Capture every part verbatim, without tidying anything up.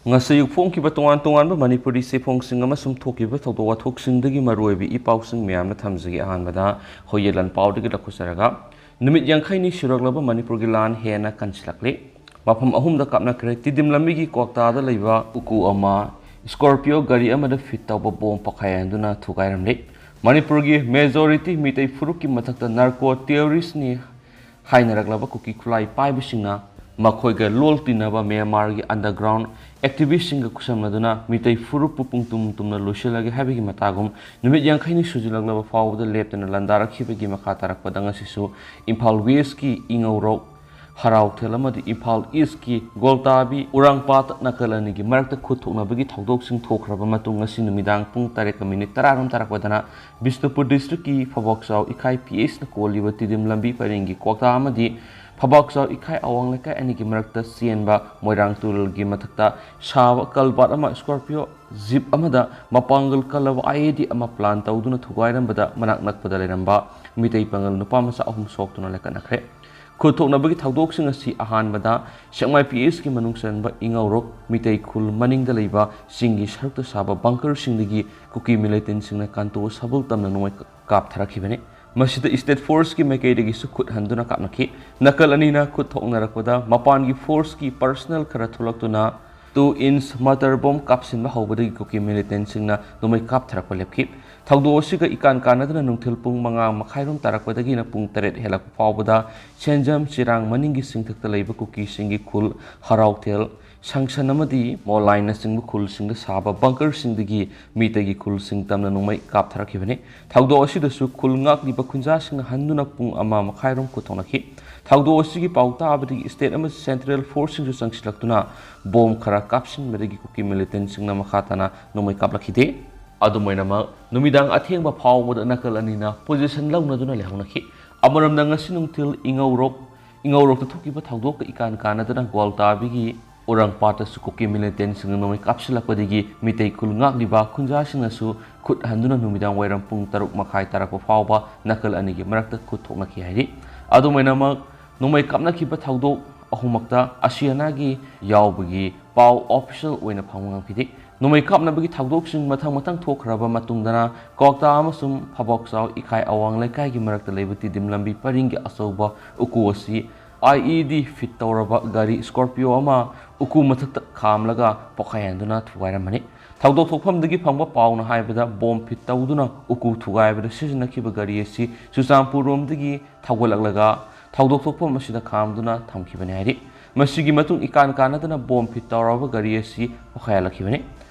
ꯉꯁꯤ ꯑꯌꯨꯛ ꯐꯣꯡꯈꯤꯕ ꯇꯣꯉꯥꯟ ꯇꯣꯉꯥꯟꯕ ꯃꯅꯤꯄꯨꯔꯤ ꯆꯦꯐꯣꯡꯁꯤꯡ ꯑꯃꯁꯨꯡ ꯊꯣꯛꯈꯤꯕ ꯊꯧꯗꯣꯛ ꯋꯥꯊꯣꯛꯁꯤꯡꯗꯒꯤ ꯃꯔꯨꯑꯣꯏꯕ ꯏ ꯄꯥꯎꯁꯤꯡ ꯃꯌꯥꯝꯅ ꯊꯝꯖꯒꯦ꯫ ꯑꯍꯥꯟꯕꯗ ꯍꯣꯌꯦ ꯂꯥꯟꯄꯥꯎꯗꯒꯤ ꯂꯧꯈꯠꯆꯔꯒ, ꯅꯨꯃꯤꯠ ꯌꯥꯡꯈꯩꯅꯤ ꯁꯨꯔꯛꯂꯕ ꯃꯅꯤꯄꯨꯔꯒꯤ ꯂꯥꯟ ꯍꯦꯟꯅ ꯀꯟꯁꯤꯜꯂꯛꯂꯤ꯫ ꯃꯐꯝ ꯑꯍꯨꯝꯗ ꯀꯥꯞꯅꯈ꯭ꯔꯦ꯫ ꯇꯤꯗꯤꯝ ꯂꯝꯕꯤꯒꯤ ꯀ꯭ꯋꯥꯛꯇꯥꯗ ꯂꯩꯕ ꯎꯀꯨ ꯑꯃ Scorpio ꯒꯥꯔꯤ ꯑꯃꯗ ꯐꯤꯠ ꯇꯧꯕ ꯕꯣꯝ ꯄꯣꯈꯥꯏꯍꯟꯗꯨꯅ ꯊꯨꯒꯥꯏꯔꯝꯂꯤ꯫ ꯃꯅꯤꯄꯨꯔꯒꯤ majority ꯃꯤꯇꯩ ꯐꯨꯔꯨꯞꯀꯤ ꯃꯊꯛꯇ narco terrorist ꯅꯤ ꯍꯥꯏꯅꯔꯛꯂꯕ ꯀꯨꯀꯤ ꯈꯨꯠꯂꯥꯏ ꯄꯥꯏꯕꯁꯤꯡꯅ ꯃꯈꯣꯏꯒ ꯂꯣꯜ ꯇꯤꯟꯅꯕ ꯃ꯭ꯌꯥꯟꯃꯥꯔꯒꯤ underground activist ꯁꯤꯡꯒ ꯈꯨꯠꯁꯝꯅꯗꯨꯅ ꯃꯤꯇꯩ ꯐꯨꯔꯨꯞꯄꯨ ꯄꯨꯡꯇꯨꯝ ꯇꯨꯝꯅ ꯂꯣꯏꯁꯤꯜꯂꯒꯦ ꯍꯥꯏꯕꯒꯤ ꯃꯇꯥꯒꯨꯝ ꯅꯨꯃꯤꯠ ꯌꯥꯡꯈꯩꯅꯤ ꯁꯨꯖꯤꯜꯂꯛꯂꯕ ꯐꯥꯎꯕꯗ ꯂꯦꯞꯇꯅ ꯂꯥꯟꯗꯥꯔꯛꯈꯤꯕꯒꯤ ꯃꯈꯥ ꯇꯥꯔꯛꯄꯗ ꯉꯁꯤꯁꯨ ꯏꯝꯐꯥꯜ West ꯀꯤ ꯏꯉꯧꯔꯣꯛ ꯍꯔꯥꯎꯊꯦꯜ ꯑꯃꯗꯤ ꯏꯝꯐꯥꯜ East ꯀꯤ ꯒꯣꯜꯇꯥꯕꯤ ꯎꯔꯥꯡꯄꯥꯠ ꯅꯥꯀꯜ ꯑꯅꯤꯒꯤ ꯃꯔꯛꯇ ꯈꯨꯠ ꯊꯣꯛꯅꯕꯒꯤ ꯊꯧꯗꯣꯛꯁꯤꯡ ꯊꯣꯛꯈ꯭ꯔꯕ ꯃꯇꯨꯡ, ꯉꯁꯤ ꯅꯨꯃꯤꯗꯥꯡ ꯄꯨꯡ ꯇꯔꯦꯠꯀ ꯃꯤꯅꯤꯠ ꯇꯔꯥꯔꯣꯝ ꯇꯥꯔꯛꯄꯗꯅ ꯕꯤꯁꯅꯨꯄꯨꯔ district ꯀꯤ ꯐꯕꯥꯛꯆꯥꯎ ꯏꯈꯥꯏ P H ꯅ ꯀꯣꯜꯂꯤꯕ ꯇꯤꯗꯤꯝ ꯂꯝꯕꯤ ꯄꯔꯦꯡꯒꯤ ꯀ꯭ꯋꯥꯛꯇꯥ ꯑꯃꯗꯤ ꯐꯕꯥꯛꯆꯥꯎ ꯏꯈꯥꯏ ꯑꯋꯥꯡ ꯂꯩꯀꯥꯏ ꯑꯅꯤꯒꯤ ꯃꯔꯛꯇ ꯆꯦꯟꯕ ꯃꯣꯏꯔꯥꯡ ꯇꯨꯔꯦꯜꯒꯤ ꯃꯊꯛꯇ ꯁꯥꯕ ꯀꯜꯕꯥꯠ ꯑꯃ Scorpio Jeep ꯑꯃꯗ ꯃꯄꯥꯡꯒꯜ ꯀꯜꯂꯕ I E D ꯑꯃ plant ꯇꯧꯗꯨꯅ ꯊꯨꯒꯥꯏꯔꯝꯕꯗ ꯃꯅꯥꯛ ꯅꯛꯄꯗ ꯂꯩꯔꯝꯕ ꯃꯤꯇꯩ ꯄꯥꯉꯜ ꯅꯨꯄꯥ ꯃꯆꯥ ꯑꯍꯨꯝ ꯁꯣꯛꯇꯨꯅ ꯂꯩꯈꯠꯅꯈ꯭ꯔꯦ꯫ ꯈꯨꯠ ꯊꯣꯛꯅꯕꯒꯤ ꯊꯧꯗꯣꯛꯁꯤꯡ ꯑꯁꯤ ꯑꯍꯥꯟꯕꯗ ꯁꯦꯛꯃꯥꯏ P H ꯀꯤ ꯃꯅꯨꯡ ꯆꯟꯕ ꯏꯉꯧꯔꯣꯛ ꯃꯤꯇꯩ ꯈꯨꯜ ꯃꯅꯤꯡꯗ ꯂꯩꯕ ꯆꯤꯡꯒꯤ ꯁꯔꯨꯛꯇ ꯁꯥꯕ bunker ꯁꯤꯡꯗꯒꯤ ꯀꯨꯀꯤ militant ꯁꯤꯡꯅ ꯀꯥꯟꯇꯣ ꯁꯕꯨꯜ ꯇꯝꯅ ꯅꯣꯡꯃꯩ ꯀꯥꯞꯊꯔꯛꯈꯤꯕꯅꯤ꯫ ꯃꯁꯤꯗ state force ꯀꯤ ꯃꯥꯏꯀꯩꯗꯒꯤꯁꯨ ꯈꯨꯠ ꯍꯟꯗꯨꯅ ꯀꯥꯞꯅꯈꯤ꯫ ꯅꯥꯀꯜ ꯑꯅꯤꯅ ꯈꯨꯠ ꯊꯣꯛꯅꯔꯛꯄꯗ ꯃꯄꯥꯟꯒꯤ force ꯀꯤ personnel ꯈꯔ ꯊꯣꯛꯂꯛꯇꯨꯅ two inch mortar bomb ꯀꯥꯞꯁꯤꯟꯕ ꯍꯧꯕꯗꯒꯤ ꯀꯨꯀꯤ militant ꯁꯤꯡꯅ ꯅꯣꯡꯃꯩ ꯀꯥꯞꯊꯔꯛꯄ ꯂꯦꯞꯈꯤ꯫ ꯊꯧꯗꯣꯛ ꯑꯁꯤꯒ ꯏꯀꯥꯟ ꯀꯥꯟꯅꯗꯨꯅ ꯅꯨꯡꯊꯤꯜ ꯄꯨꯡ ꯃꯉꯥ ꯃꯈꯥꯏꯔꯣꯝ ꯇꯥꯔꯛꯄꯗꯒꯤꯅ ꯄꯨꯡ ꯇꯔꯦꯠ ꯍꯦꯜꯂꯛꯄ ꯐꯥꯎꯕꯗ ꯁꯦꯟꯖꯝ ꯆꯤꯔꯥꯡ ꯃꯅꯤꯡꯒꯤ ꯆꯤꯡꯊꯛꯇ ꯂꯩꯕ ꯀꯨꯀꯤꯁꯤꯡꯒꯤ ꯈꯨꯜ ꯍꯔꯥꯎꯊꯦꯜ, ꯁꯪꯁꯟ ꯑꯃꯗꯤ ꯃꯣꯂꯥꯏꯅꯆꯤꯡꯕ ꯈꯨꯜꯁꯤꯡꯗ ꯁꯥꯕ bunker ꯁꯤꯡꯗꯒꯤ ꯃꯤꯇꯩꯒꯤ ꯈꯨꯜꯁꯤꯡ ꯇꯝꯅ ꯅꯣꯡꯃꯩ ꯀꯥꯞꯊꯔꯛꯈꯤꯕꯅꯤ꯫ ꯊꯧꯗꯣꯛ ꯑꯁꯤꯗꯁꯨ ꯈꯨꯜ ꯉꯥꯛꯂꯤꯕ ꯈꯨꯟꯖꯥꯁꯤꯡꯅ ꯍꯟꯗꯨꯅ ꯄꯨꯡ ꯑꯃ ꯃꯈꯥꯏꯔꯣꯝ ꯈꯨꯠ ꯊꯣꯛꯅꯈꯤ꯫ ꯊꯧꯗꯣꯛ ꯑꯁꯤꯒꯤ ꯄꯥꯎ ꯇꯥꯕꯗꯒꯤ state ꯑꯃꯁꯨꯡ central force ꯁꯤꯡꯁꯨ ꯆꯪꯁꯤꯜꯂꯛꯇꯨꯅ ꯕꯣꯝ ꯈꯔ ꯀꯥꯞꯁꯤꯟꯕꯗꯒꯤ ꯀꯨꯀꯤ militant ꯁꯤꯡꯅ ꯃꯈꯥ ꯇꯥꯅ ꯅꯣꯡꯃꯩ ꯀꯥꯞꯂꯛꯈꯤꯗꯦ꯫ ꯑꯗꯨꯝ ꯑꯣꯏꯅꯃꯛ, ꯅꯨꯃꯤꯗꯥꯡ ꯑꯊꯦꯡꯕ ꯐꯥꯎꯕꯗ ꯅꯥꯀꯜ ꯑꯅꯤꯅ position ꯂꯧꯅꯗꯨꯅ ꯂꯩꯍꯧꯅꯈꯤ꯫ ꯑꯃꯔꯣꯝꯗ, ꯉꯁꯤ ꯅꯨꯡꯊꯤꯜ ꯏꯉꯧꯔꯣꯛ, ꯏꯉꯧꯔꯣꯛꯇ ꯊꯣꯛꯈꯤꯕ ꯊꯧꯗꯣꯛꯀ ꯏꯀꯥꯟ ꯀꯥꯟꯅꯗꯅ ꯒ꯭ꯋꯥꯜꯇꯥꯕꯤꯒꯤ ꯎꯔꯪꯄꯥꯠꯇꯁꯨ ꯀꯨꯀꯤ militant ꯁꯤꯡꯅ ꯅꯣꯡꯃꯩ ꯀꯥꯞꯁꯤꯜꯂꯛꯄꯗꯒꯤ ꯃꯤꯇꯩ ꯈꯨꯜ ꯉꯥꯛꯂꯤꯕ ꯈꯨꯟꯖꯥꯁꯤꯡꯅꯁꯨ ꯈꯨꯠ ꯍꯟꯗꯨꯅ ꯅꯨꯃꯤꯗꯥꯡ ꯋꯥꯏꯔꯝ ꯄꯨꯡ ꯇꯔꯨꯛ ꯃꯈꯥꯏ ꯇꯥꯔꯛꯄ ꯐꯥꯎꯕ ꯅꯥꯀꯜ ꯑꯅꯤꯒꯤ ꯃꯔꯛꯇ ꯈꯨꯠ ꯊꯣꯛꯅꯈꯤ ꯍꯥꯏꯔꯤ꯫ ꯑꯗꯨꯝ ꯑꯣꯏꯅꯃꯛ, ꯅꯣꯡꯃꯩ ꯀꯥꯞꯅꯈꯤꯕ ꯊꯧꯗꯣꯛ ꯑꯍꯨꯝꯃꯛꯇ ꯑꯁꯤ ꯑꯅꯥꯒꯤ ꯌꯥꯎꯕꯒꯤ ꯄꯥꯎ ꯑꯣꯐꯤꯁꯤꯌꯦꯜ ꯑꯣꯏꯅ ꯐꯪꯕ ꯉꯝꯈꯤꯗꯦ꯫ ꯅꯣꯡꯃꯩ ꯀꯥꯞꯅꯕꯒꯤ ꯊꯧꯗꯣꯛꯁꯤꯡ ꯃꯊꯪ ꯃꯊꯪ ꯊꯣꯛꯈ꯭ꯔꯕ ꯃꯇꯨꯡꯗꯅ ꯀ꯭ꯋꯥꯛꯇꯥ ꯑꯃꯁꯨꯡ ꯐꯕꯥꯎꯆꯥꯎ ꯏꯀꯥꯏ ꯑꯋꯥꯡ ꯂꯩꯀꯥꯏꯒꯤ ꯃꯔꯛꯇ ꯂꯩꯕ ꯇꯤꯗꯤꯝ ꯂꯝꯕꯤ ꯄꯔꯤꯡꯒꯤ ꯑꯆꯧꯕ ꯎꯀꯨ ꯑꯁꯤ IED ꯐꯤꯠ ꯇꯧꯔꯕ ꯒꯥꯔꯤ ꯁ꯭ꯀꯣꯔꯄꯤꯌꯣ ꯑꯃ ꯎꯀꯨ ꯃꯊꯛꯇ ꯈꯥꯝꯂꯒ ꯄꯣꯈꯥꯏꯍꯟꯗꯨꯅ ꯊꯨꯒꯥꯏꯔꯝꯕꯅꯤ꯫ ꯊꯧꯗꯣꯛ ꯊꯣꯛꯐꯝꯗꯒꯤ ꯐꯪꯕ ꯄꯥꯎꯅ ꯍꯥꯏꯕꯗ, ꯕꯣꯝ ꯐꯤꯠ ꯇꯧꯗꯨꯅ ꯎꯀꯨ ꯊꯨꯒꯥꯏꯕꯗ ꯁꯤꯖꯤꯟꯅꯈꯤꯕ ꯒꯥꯔꯤ ꯑꯁꯤ ꯆꯨꯔꯆꯥꯟꯄꯨꯔꯔꯣꯝꯗꯒꯤ ꯊꯧꯒꯠꯂꯛꯂꯒ ꯊꯧꯗꯣꯛ ꯊꯣꯛꯐꯝ ꯑꯁꯤꯗ ꯈꯥꯝꯗꯨꯅ ꯊꯝꯈꯤꯕꯅꯤ ꯍꯥꯏꯔꯤ꯫ ꯃꯁꯤꯒꯤ ꯃꯇꯨꯡ ꯏꯀꯥꯟ ꯀꯥꯟꯅꯗꯅ ꯕꯣꯝ ꯐꯤꯠ ꯇꯧꯔꯕ ꯒꯥꯔꯤ ꯑꯁꯤ ꯄꯣꯈꯥꯏꯍꯜꯂꯛꯈꯤꯕꯅꯤ꯫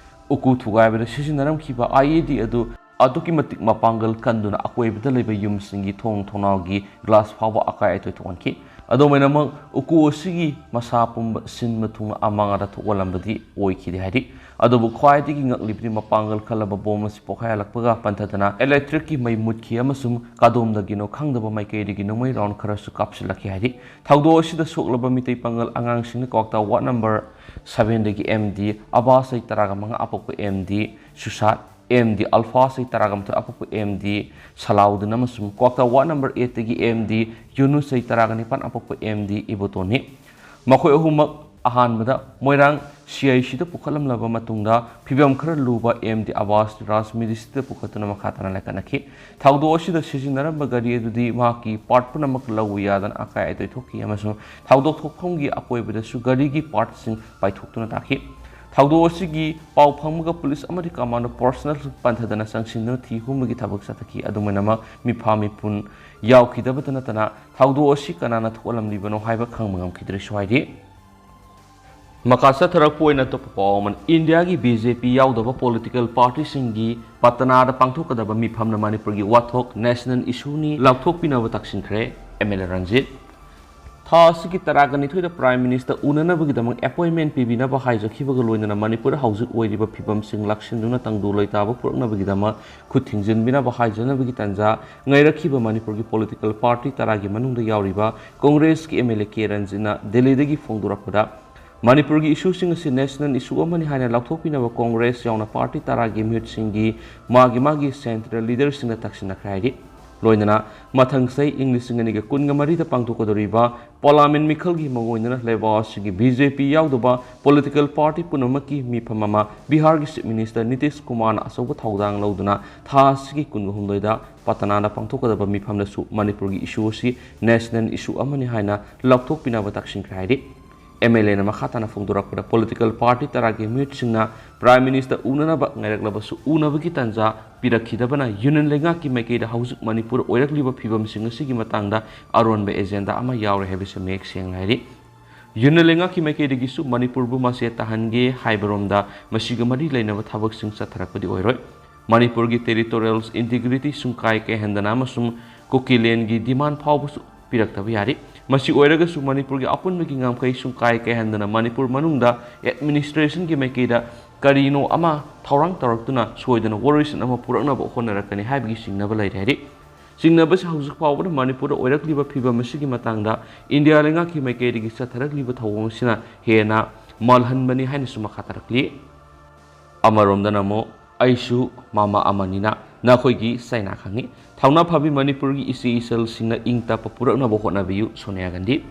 ꯎꯀꯨ ꯊꯨꯒꯥꯏꯕꯗ ꯁꯤꯖꯤꯟꯅꯔꯝꯈꯤꯕ IED ꯑꯗꯨ ꯑꯗꯨꯛꯀꯤ ꯃꯇꯤꯛ ꯃꯄꯥꯡꯒꯜ ꯀꯟꯗꯨꯅ ꯑꯀꯣꯏꯕꯗ ꯂꯩꯕ ꯌꯨꯝꯁꯤꯡꯒꯤ ꯊꯣꯡ ꯊꯣꯡꯅꯥꯎꯒꯤ ꯒ꯭ꯂꯥꯁ ꯐꯥꯎꯕ ꯑꯀꯥꯏ ꯑꯇꯣꯏ ꯊꯣꯛꯍꯟꯈꯤ꯫ ꯑꯗꯨꯝ ꯑꯣꯏꯅꯃꯛ, ꯎꯀꯨ ꯑꯁꯤꯒꯤ ꯃꯁꯥ ꯄꯨꯝꯕ ꯁꯤꯟꯕ ꯊꯨꯡꯅ ꯑꯃꯥꯡ ꯑꯇꯥ ꯊꯣꯛꯍꯜꯂꯝꯕꯗꯤ ꯑꯣꯏꯈꯤꯗꯦ ꯍꯥꯏꯔꯤ꯫ ꯑꯗꯨꯕꯨ ꯈ꯭ꯋꯥꯏꯗꯒꯤ ꯉꯛꯂꯤꯕꯗꯤ ꯃꯄꯥꯡꯒꯜ ꯀꯜꯂꯕ ꯕꯣꯝ ꯑꯁꯤ ꯄꯣꯈꯥꯏꯍꯜꯂꯛꯄꯒ ꯄꯟꯊꯗꯅ ꯏꯂꯦꯛꯇ꯭ꯔꯤꯛꯀꯤ ꯃꯩ ꯃꯨꯠꯈꯤ ꯑꯃꯁꯨꯡ ꯀꯗꯣꯝꯗꯒꯤꯅꯣ ꯈꯪꯗꯕ ꯃꯥꯏꯀꯩꯗꯒꯤ ꯅꯣꯡꯃꯩ ꯔꯥꯎꯟ ꯈꯔꯁꯨ ꯀꯥꯞꯁꯤꯜꯂꯛꯈꯤ ꯍꯥꯏꯔꯤ꯫ ꯊꯧꯗꯣꯛ ꯑꯁꯤꯗ ꯁꯣꯛꯂꯕ ꯃꯤꯇꯩ ꯄꯥꯡꯒꯜ ꯑꯉꯥꯡꯁꯤꯡꯅ ꯀ꯭ꯋꯥꯛꯇꯥ ꯋꯥꯔꯗ ꯅꯝꯕꯔ ꯁꯚꯦꯟꯗꯒꯤ MD ꯑꯕꯥꯁ, ꯆꯍꯤ ꯇꯔꯥꯒ ꯃꯉꯥ, ꯑꯄꯣꯛꯄ MD ꯁꯨꯁꯥꯠ, MD ꯑꯜꯐꯥ, ꯆꯍꯤ ꯇꯔꯥꯒ ꯃꯥꯊꯣꯏ, ꯑꯄꯣꯛꯄ MD ꯁꯂꯥꯎꯗꯤꯟ ꯑꯃꯁꯨꯡ ꯀ꯭ꯋꯥꯛꯇꯥ ꯋꯥꯔꯗ ꯅꯝꯕꯔ ꯑꯩꯠꯇꯒꯤ MD ꯌꯨꯅꯨꯁ, ꯆꯍꯤ ꯇꯔꯥꯒ ꯅꯤꯄꯥꯟ, ꯑꯄꯣꯛꯄ MD ꯏꯕꯣꯇꯣꯟꯅꯤ꯫ ꯃꯈꯣꯏ ꯑꯍꯨꯝꯃꯛ ꯑꯍꯥꯟꯕꯗ ꯃꯣꯏꯔꯥꯡ CICꯗ ꯄꯨꯈꯠꯂꯝꯂꯕ ꯃꯇꯨꯡꯗ ꯐꯤꯕꯝ ꯈꯔ ꯂꯨꯕ MD ꯑꯕꯥꯁ ꯔꯥꯖ ꯃꯤꯗꯤꯁꯤꯇ ꯄꯨꯈꯠꯇꯨꯅ ꯃꯈꯥ ꯇꯥꯅ ꯂꯥꯏꯀꯠꯅꯈꯤ꯫ ꯊꯧꯗꯣꯛ ꯑꯁꯤꯗ ꯁꯤꯖꯤꯟꯅꯔꯝꯕ ꯒꯥꯔꯤ ꯑꯗꯨꯗꯤ ꯃꯍꯥꯛꯀꯤ ꯄꯥꯔꯠ ꯄꯨꯝꯅꯃꯛ ꯂꯧꯕ ꯌꯥꯗꯅ ꯑꯀꯥꯏ ꯑꯇꯣꯏ ꯊꯣꯛꯈꯤ ꯑꯃꯁꯨꯡ ꯊꯧꯗꯣꯛ ꯊꯣꯛꯐꯝꯒꯤ ꯑꯀꯣꯏꯕꯗꯁꯨ ꯒꯥꯔꯤꯒꯤ ꯄꯥꯔꯠꯁꯤꯡ ꯄꯥꯏꯊꯣꯛꯇꯨꯅ ꯇꯥꯈꯤ꯫ ꯊꯧꯗꯣꯛ ꯑꯁꯤꯒꯤ ꯄꯥꯎ ꯐꯪꯕꯒ ꯄꯨꯂꯤꯁ ꯑꯃꯗꯤ ꯀꯃꯥꯟꯗꯣ ꯄꯔꯁꯅꯦꯜ ꯄꯟꯊꯗꯅ ꯆꯪꯁꯤꯟꯗꯨꯅ ꯊꯤ ꯍꯨꯝꯕꯒꯤ ꯊꯕꯛ ꯆꯠꯊꯈꯤ꯫ ꯑꯗꯨꯝ ꯑꯣꯏꯅꯃꯛ, ꯃꯤꯐꯥ ꯃꯤꯄꯨꯟ ꯌꯥꯎꯈꯤꯗꯕꯇ ꯅꯠꯇꯅ ꯊꯧꯗꯣꯛ ꯑꯁꯤ ꯀꯅꯥꯅ ꯊꯣꯛꯍꯜꯂꯝꯂꯤꯕꯅꯣ ꯍꯥꯏꯕ ꯈꯪꯕ ꯉꯝꯈꯤꯗ꯭ꯔꯦꯁꯨ ꯍꯥꯏꯔꯤ꯫ ꯃꯈꯥ ꯆꯠꯊꯔꯛꯄ ꯑꯣꯏꯅ ꯑꯇꯣꯞꯄ ꯄꯥꯎ ꯑꯃꯅ, ꯏꯟꯗꯤꯌꯥꯒꯤ BJP ꯌꯥꯎꯗꯕ ꯄꯣꯂꯤꯇꯤꯀꯦꯜ ꯄꯥꯔꯇꯤꯁꯤꯡꯒꯤ ꯄꯇꯅꯥꯗ ꯄꯥꯡꯊꯣꯛꯀꯗꯕ ꯃꯤꯐꯝꯅ ꯃꯅꯤꯄꯨꯔꯒꯤ ꯋꯥꯊꯣꯛ ꯅꯦꯁꯅꯦꯜ ꯏꯁꯨꯅꯤ ꯂꯥꯎꯊꯣꯛꯄꯤꯅꯕ ꯇꯛꯁꯤꯟꯈ꯭ꯔꯦ꯫ MLA ꯔꯟꯖꯤꯠ꯫ ꯊꯥ ꯑꯁꯤꯒꯤ ꯇꯔꯥꯒ ꯅꯤꯊꯣꯏꯗ ꯄ꯭ꯔꯥꯏꯝ ꯃꯤꯅꯤꯁꯇꯔ ꯎꯅꯅꯕꯒꯤꯗꯃꯛ ꯑꯦꯄꯣꯏꯟꯃꯦꯟ ꯄꯤꯕꯤꯅꯕ ꯍꯥꯏꯖꯈꯤꯕꯒ ꯂꯣꯏꯅꯅ ꯃꯅꯤꯄꯨꯔꯗ ꯍꯧꯖꯤꯛ ꯑꯣꯏꯔꯤꯕ ꯐꯤꯕꯝꯁꯤꯡ ꯂꯥꯛꯁꯤꯟꯗꯨꯅ ꯇꯪꯗꯨ ꯂꯩꯇꯥꯕ ꯄꯨꯔꯛꯅꯕꯒꯤꯗꯃꯛ ꯈꯨꯠ ꯊꯤꯡꯖꯤꯟꯕꯤꯅꯕ ꯍꯥꯏꯖꯅꯕꯒꯤ ꯇꯥꯟꯖꯥ ꯉꯥꯏꯔꯛꯈꯤꯕ ꯃꯅꯤꯄꯨꯔꯒꯤ ꯄꯣꯂꯤꯇꯤꯀꯦꯜ ꯄꯥꯔꯇꯤ ꯇꯔꯥꯒꯤ ꯃꯅꯨꯡꯗ ꯌꯥꯎꯔꯤꯕ ꯀꯣꯡꯒ꯭ꯔꯦꯁꯀꯤ MLA ꯀꯦ ꯔꯟꯖꯤꯠꯅ ꯗꯦꯜꯂꯤꯗꯒꯤ ꯐꯣꯡꯗꯣꯔꯛꯄꯗ, ꯃꯅꯤꯄꯨꯔꯒꯤ ꯏꯁꯨꯁꯤꯡ ꯑꯁꯤ ꯅꯦꯁꯅꯦꯜ ꯏꯁꯨ ꯑꯃꯅꯤ ꯍꯥꯏꯅ ꯂꯥꯎꯊꯣꯛꯄꯤꯅꯕ ꯀꯣꯡꯒ꯭ꯔꯦꯁ ꯌꯥꯎꯅ ꯄꯥꯔꯇꯤ ꯇꯔꯥꯒꯤ ꯃꯤꯍꯨꯠꯁꯤꯡꯒꯤ ꯃꯥꯒꯤ ꯃꯥꯒꯤ ꯁꯦꯟꯇ꯭ꯔꯦꯜ ꯂꯤꯗꯔꯁꯤꯡꯅ ꯇꯛꯁꯤꯟꯅꯈ꯭ꯔꯦ ꯍꯥꯏꯔꯤ꯫ ꯂꯣꯏꯅꯅ ꯃꯊꯪ ꯆꯍꯤ ꯏꯪ ꯂꯤꯁꯤꯡ ꯑꯅꯤꯒ ꯀꯨꯟꯒ ꯃꯔꯤꯗ ꯄꯥꯡꯊꯣꯛꯀꯗꯧꯔꯤꯕ ꯄꯥꯔꯂꯥꯃꯦꯟ ꯃꯤꯈꯜꯒꯤ ꯃꯒꯣꯏꯅꯅ ꯂꯩꯕꯥꯛ ꯑꯁꯤꯒꯤ ꯕꯤ ꯖꯦ ꯄꯤ ꯌꯥꯎꯗꯕ ꯄꯣꯂꯤꯇꯤꯀꯦꯜ ꯄꯥꯔꯇꯤ ꯄꯨꯝꯅꯃꯛꯀꯤ ꯃꯤꯐꯝ ꯑꯃ ꯕꯤꯍꯥꯔꯒꯤ ꯆꯤꯐ ꯃꯤꯅꯤꯁꯇꯔ ꯅꯤꯇꯤꯁ ꯀꯨꯃꯥꯔꯅ ꯑꯆꯧꯕ ꯊꯧꯗꯥꯡ ꯂꯧꯗꯨꯅ ꯊꯥ ꯑꯁꯤꯒꯤ ꯀꯨꯟꯒ ꯍꯨꯝꯗꯣꯏꯗ ꯄꯇꯅꯥꯗ ꯄꯥꯡꯊꯣꯛꯀꯗꯕ ꯃꯤꯐꯝꯗꯁꯨ ꯃꯅꯤꯄꯨꯔꯒꯤ ꯏꯁꯨ ꯑꯁꯤ ꯅꯦꯁꯅꯦꯜ ꯏꯁꯨ ꯑꯃꯅꯤ ꯍꯥꯏꯅ ꯂꯥꯎꯊꯣꯛꯄꯤꯅꯕ ꯇꯛꯁꯤꯟꯈ꯭ꯔꯦ ꯍꯥꯏꯔꯤ꯫ ꯑꯦꯝ ꯑꯦꯜ ꯑꯦꯅ ꯃꯈꯥ ꯇꯥꯅ ꯐꯣꯡꯗꯣꯔꯛꯄꯗ, ꯄꯣꯂꯤꯇꯤꯀꯦꯜ ꯄꯥꯔꯇꯤ ꯇꯔꯥꯒꯤ ꯃꯤꯍꯨꯠꯁꯤꯡꯅ ꯄ꯭ꯔꯥꯏꯝ ꯃꯤꯅꯤꯁꯇꯔ ꯎꯅꯅꯕ ꯉꯥꯏꯔꯛꯂꯕꯁꯨ ꯎꯅꯕꯒꯤ ꯇꯥꯟꯖꯥ ꯄꯤꯔꯛꯈꯤꯗꯕꯅ ꯌꯨꯅꯤꯌꯟ ꯂꯩꯉꯥꯛꯀꯤ ꯃꯥꯏꯀꯩꯗ ꯍꯧꯖꯤꯛ ꯃꯅꯤꯄꯨꯔꯗ ꯑꯣꯏꯔꯛꯂꯤꯕ ꯐꯤꯕꯝꯁꯤꯡ ꯑꯁꯤꯒꯤ ꯃꯇꯥꯡꯗ ꯑꯔꯣꯟꯕ ꯑꯦꯖꯦꯟꯗꯥ ꯑꯃ ꯌꯥꯎꯔꯦ ꯍꯥꯏꯕꯁꯤ ꯃꯌꯦꯛ ꯁꯦꯡꯅ ꯍꯥꯏꯔꯤ꯫ ꯌꯨꯅꯤꯌꯟ ꯂꯩꯉꯥꯛꯀꯤ ꯃꯥꯏꯀꯩꯗꯒꯤꯁꯨ ꯃꯅꯤꯄꯨꯔꯕꯨ ꯃꯆꯦꯠ ꯇꯥꯍꯟꯒꯦ ꯍꯥꯏꯕꯔꯣꯝꯗ ꯃꯁꯤꯒ ꯃꯔꯤ ꯂꯩꯅꯕ ꯊꯕꯛꯁꯤꯡ ꯆꯠꯊꯔꯛꯄꯗꯤ ꯑꯣꯏꯔꯣꯏ꯫ ꯃꯅꯤꯄꯨꯔꯒꯤ ꯇꯦꯔꯤꯇꯣꯔꯤꯌꯦꯜ ꯏꯟꯇꯤꯒ꯭ꯔꯤꯇꯤ ꯁꯨꯡꯀꯥꯏ ꯀꯥꯏꯍꯟꯗꯅ ꯑꯃꯁꯨꯡ ꯀꯨꯀꯤꯂꯦꯟꯒꯤ ꯗꯤꯃꯥꯟ ꯐꯥꯎꯕꯁꯨ ꯄꯤꯔꯛꯇꯕ ꯌꯥꯔꯤ꯫ ꯃꯁꯤ ꯑꯣꯏꯔꯒꯁꯨ ꯃꯅꯤꯄꯨꯔꯒꯤ ꯑꯄꯨꯟꯕꯒꯤ ꯉꯝꯈꯩ ꯁꯨꯡꯀꯥꯏ ꯀꯥꯏꯍꯟꯗꯅ ꯃꯅꯤꯄꯨꯔ ꯃꯅꯨꯡꯗ ꯑꯦꯗꯃꯤꯅꯤꯁꯇ꯭ꯔꯦꯁꯟꯒꯤ ꯃꯥꯏꯀꯩꯗ ꯀꯔꯤꯅꯣ ꯑꯃ ꯊꯧꯔꯥꯡ ꯇꯧꯔꯛꯇꯨꯅ ꯁꯣꯏꯗꯅ ꯋꯥꯔꯣꯏꯁꯤꯟ ꯑꯃ ꯄꯨꯔꯛꯅꯕ ꯍꯣꯠꯅꯔꯛꯀꯅꯤ ꯍꯥꯏꯕꯒꯤ ꯆꯤꯡꯅꯕ ꯂꯩꯔꯦ ꯍꯥꯏꯔꯤ꯫ ꯆꯤꯡꯅꯕꯁꯤ ꯍꯧꯖꯤꯛ ꯐꯥꯎꯕꯗ ꯃꯅꯤꯄꯨꯔꯗ ꯑꯣꯏꯔꯛꯂꯤꯕ ꯐꯤꯕꯝ ꯑꯁꯤꯒꯤ ꯃꯇꯥꯡꯗ ꯏꯟꯗꯤꯌꯥ ꯂꯩꯉꯥꯛꯀꯤ ꯃꯥꯏꯀꯩꯗꯒꯤ ꯆꯠꯊꯔꯛꯂꯤꯕ ꯊꯧꯑꯣꯡ ꯑꯁꯤꯅ ꯍꯦꯟꯅ ꯃꯥꯜꯍꯟꯕꯅꯤ ꯍꯥꯏꯅꯁꯨ ꯃꯈꯥ ꯇꯥꯔꯛꯂꯤ꯫ ꯑꯃꯔꯣꯝꯗꯅ ꯑꯃꯨꯛ ꯑꯩꯁꯨ ꯃꯃꯥ ꯑꯃꯅꯤꯅ ꯅꯈꯣꯏꯒꯤ ꯆꯩꯅꯥ ꯈꯪꯏ꯫ ꯊꯧꯅꯥ ꯐꯕꯤ ꯃꯅꯤꯄꯨꯔꯒꯤ ꯏꯆꯦ ꯏꯆꯜꯁꯤꯡꯅ ꯏꯪ ꯇꯞꯄ ꯄꯨꯔꯛꯅꯕ ꯍꯣꯠꯅꯕꯤꯌꯨ, ꯁꯣꯅꯤꯌꯥ ꯒꯥꯟꯙꯤ꯫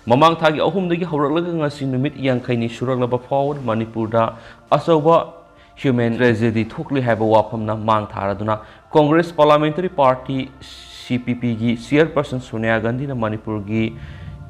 ꯃꯃꯥꯡ ꯊꯥꯒꯤ ꯑꯍꯨꯝꯗꯒꯤ ꯍꯧꯔꯛꯂꯒ ꯉꯁꯤ ꯅꯨꯃꯤꯠ ꯌꯥꯡꯈꯩꯅꯤ ꯁꯨꯔꯛꯂꯕ ꯐꯥꯎꯕꯗ ꯃꯅꯤꯄꯨꯔꯗ ꯑꯆꯧꯕ ꯍ꯭ꯌꯨꯃꯦꯟ ꯇ꯭ꯔꯦꯖꯦꯗꯤ ꯊꯣꯛꯂꯤ ꯍꯥꯏꯕ ꯋꯥꯐꯝꯅ ꯃꯥꯡ ꯊꯥꯔꯗꯨꯅ ꯀꯣꯡꯒ꯭ꯔꯦꯁ ꯄꯥꯔꯂꯥꯃꯦꯟꯇꯔꯤ ꯄꯥꯔꯇꯤ, ꯁꯤ ꯄꯤ ꯄꯤꯒꯤ ꯆꯤꯌꯔꯄꯔꯁꯟ ꯁꯣꯅꯤꯌꯥ ꯒꯥꯟꯙꯤꯅ ꯃꯅꯤꯄꯨꯔꯒꯤ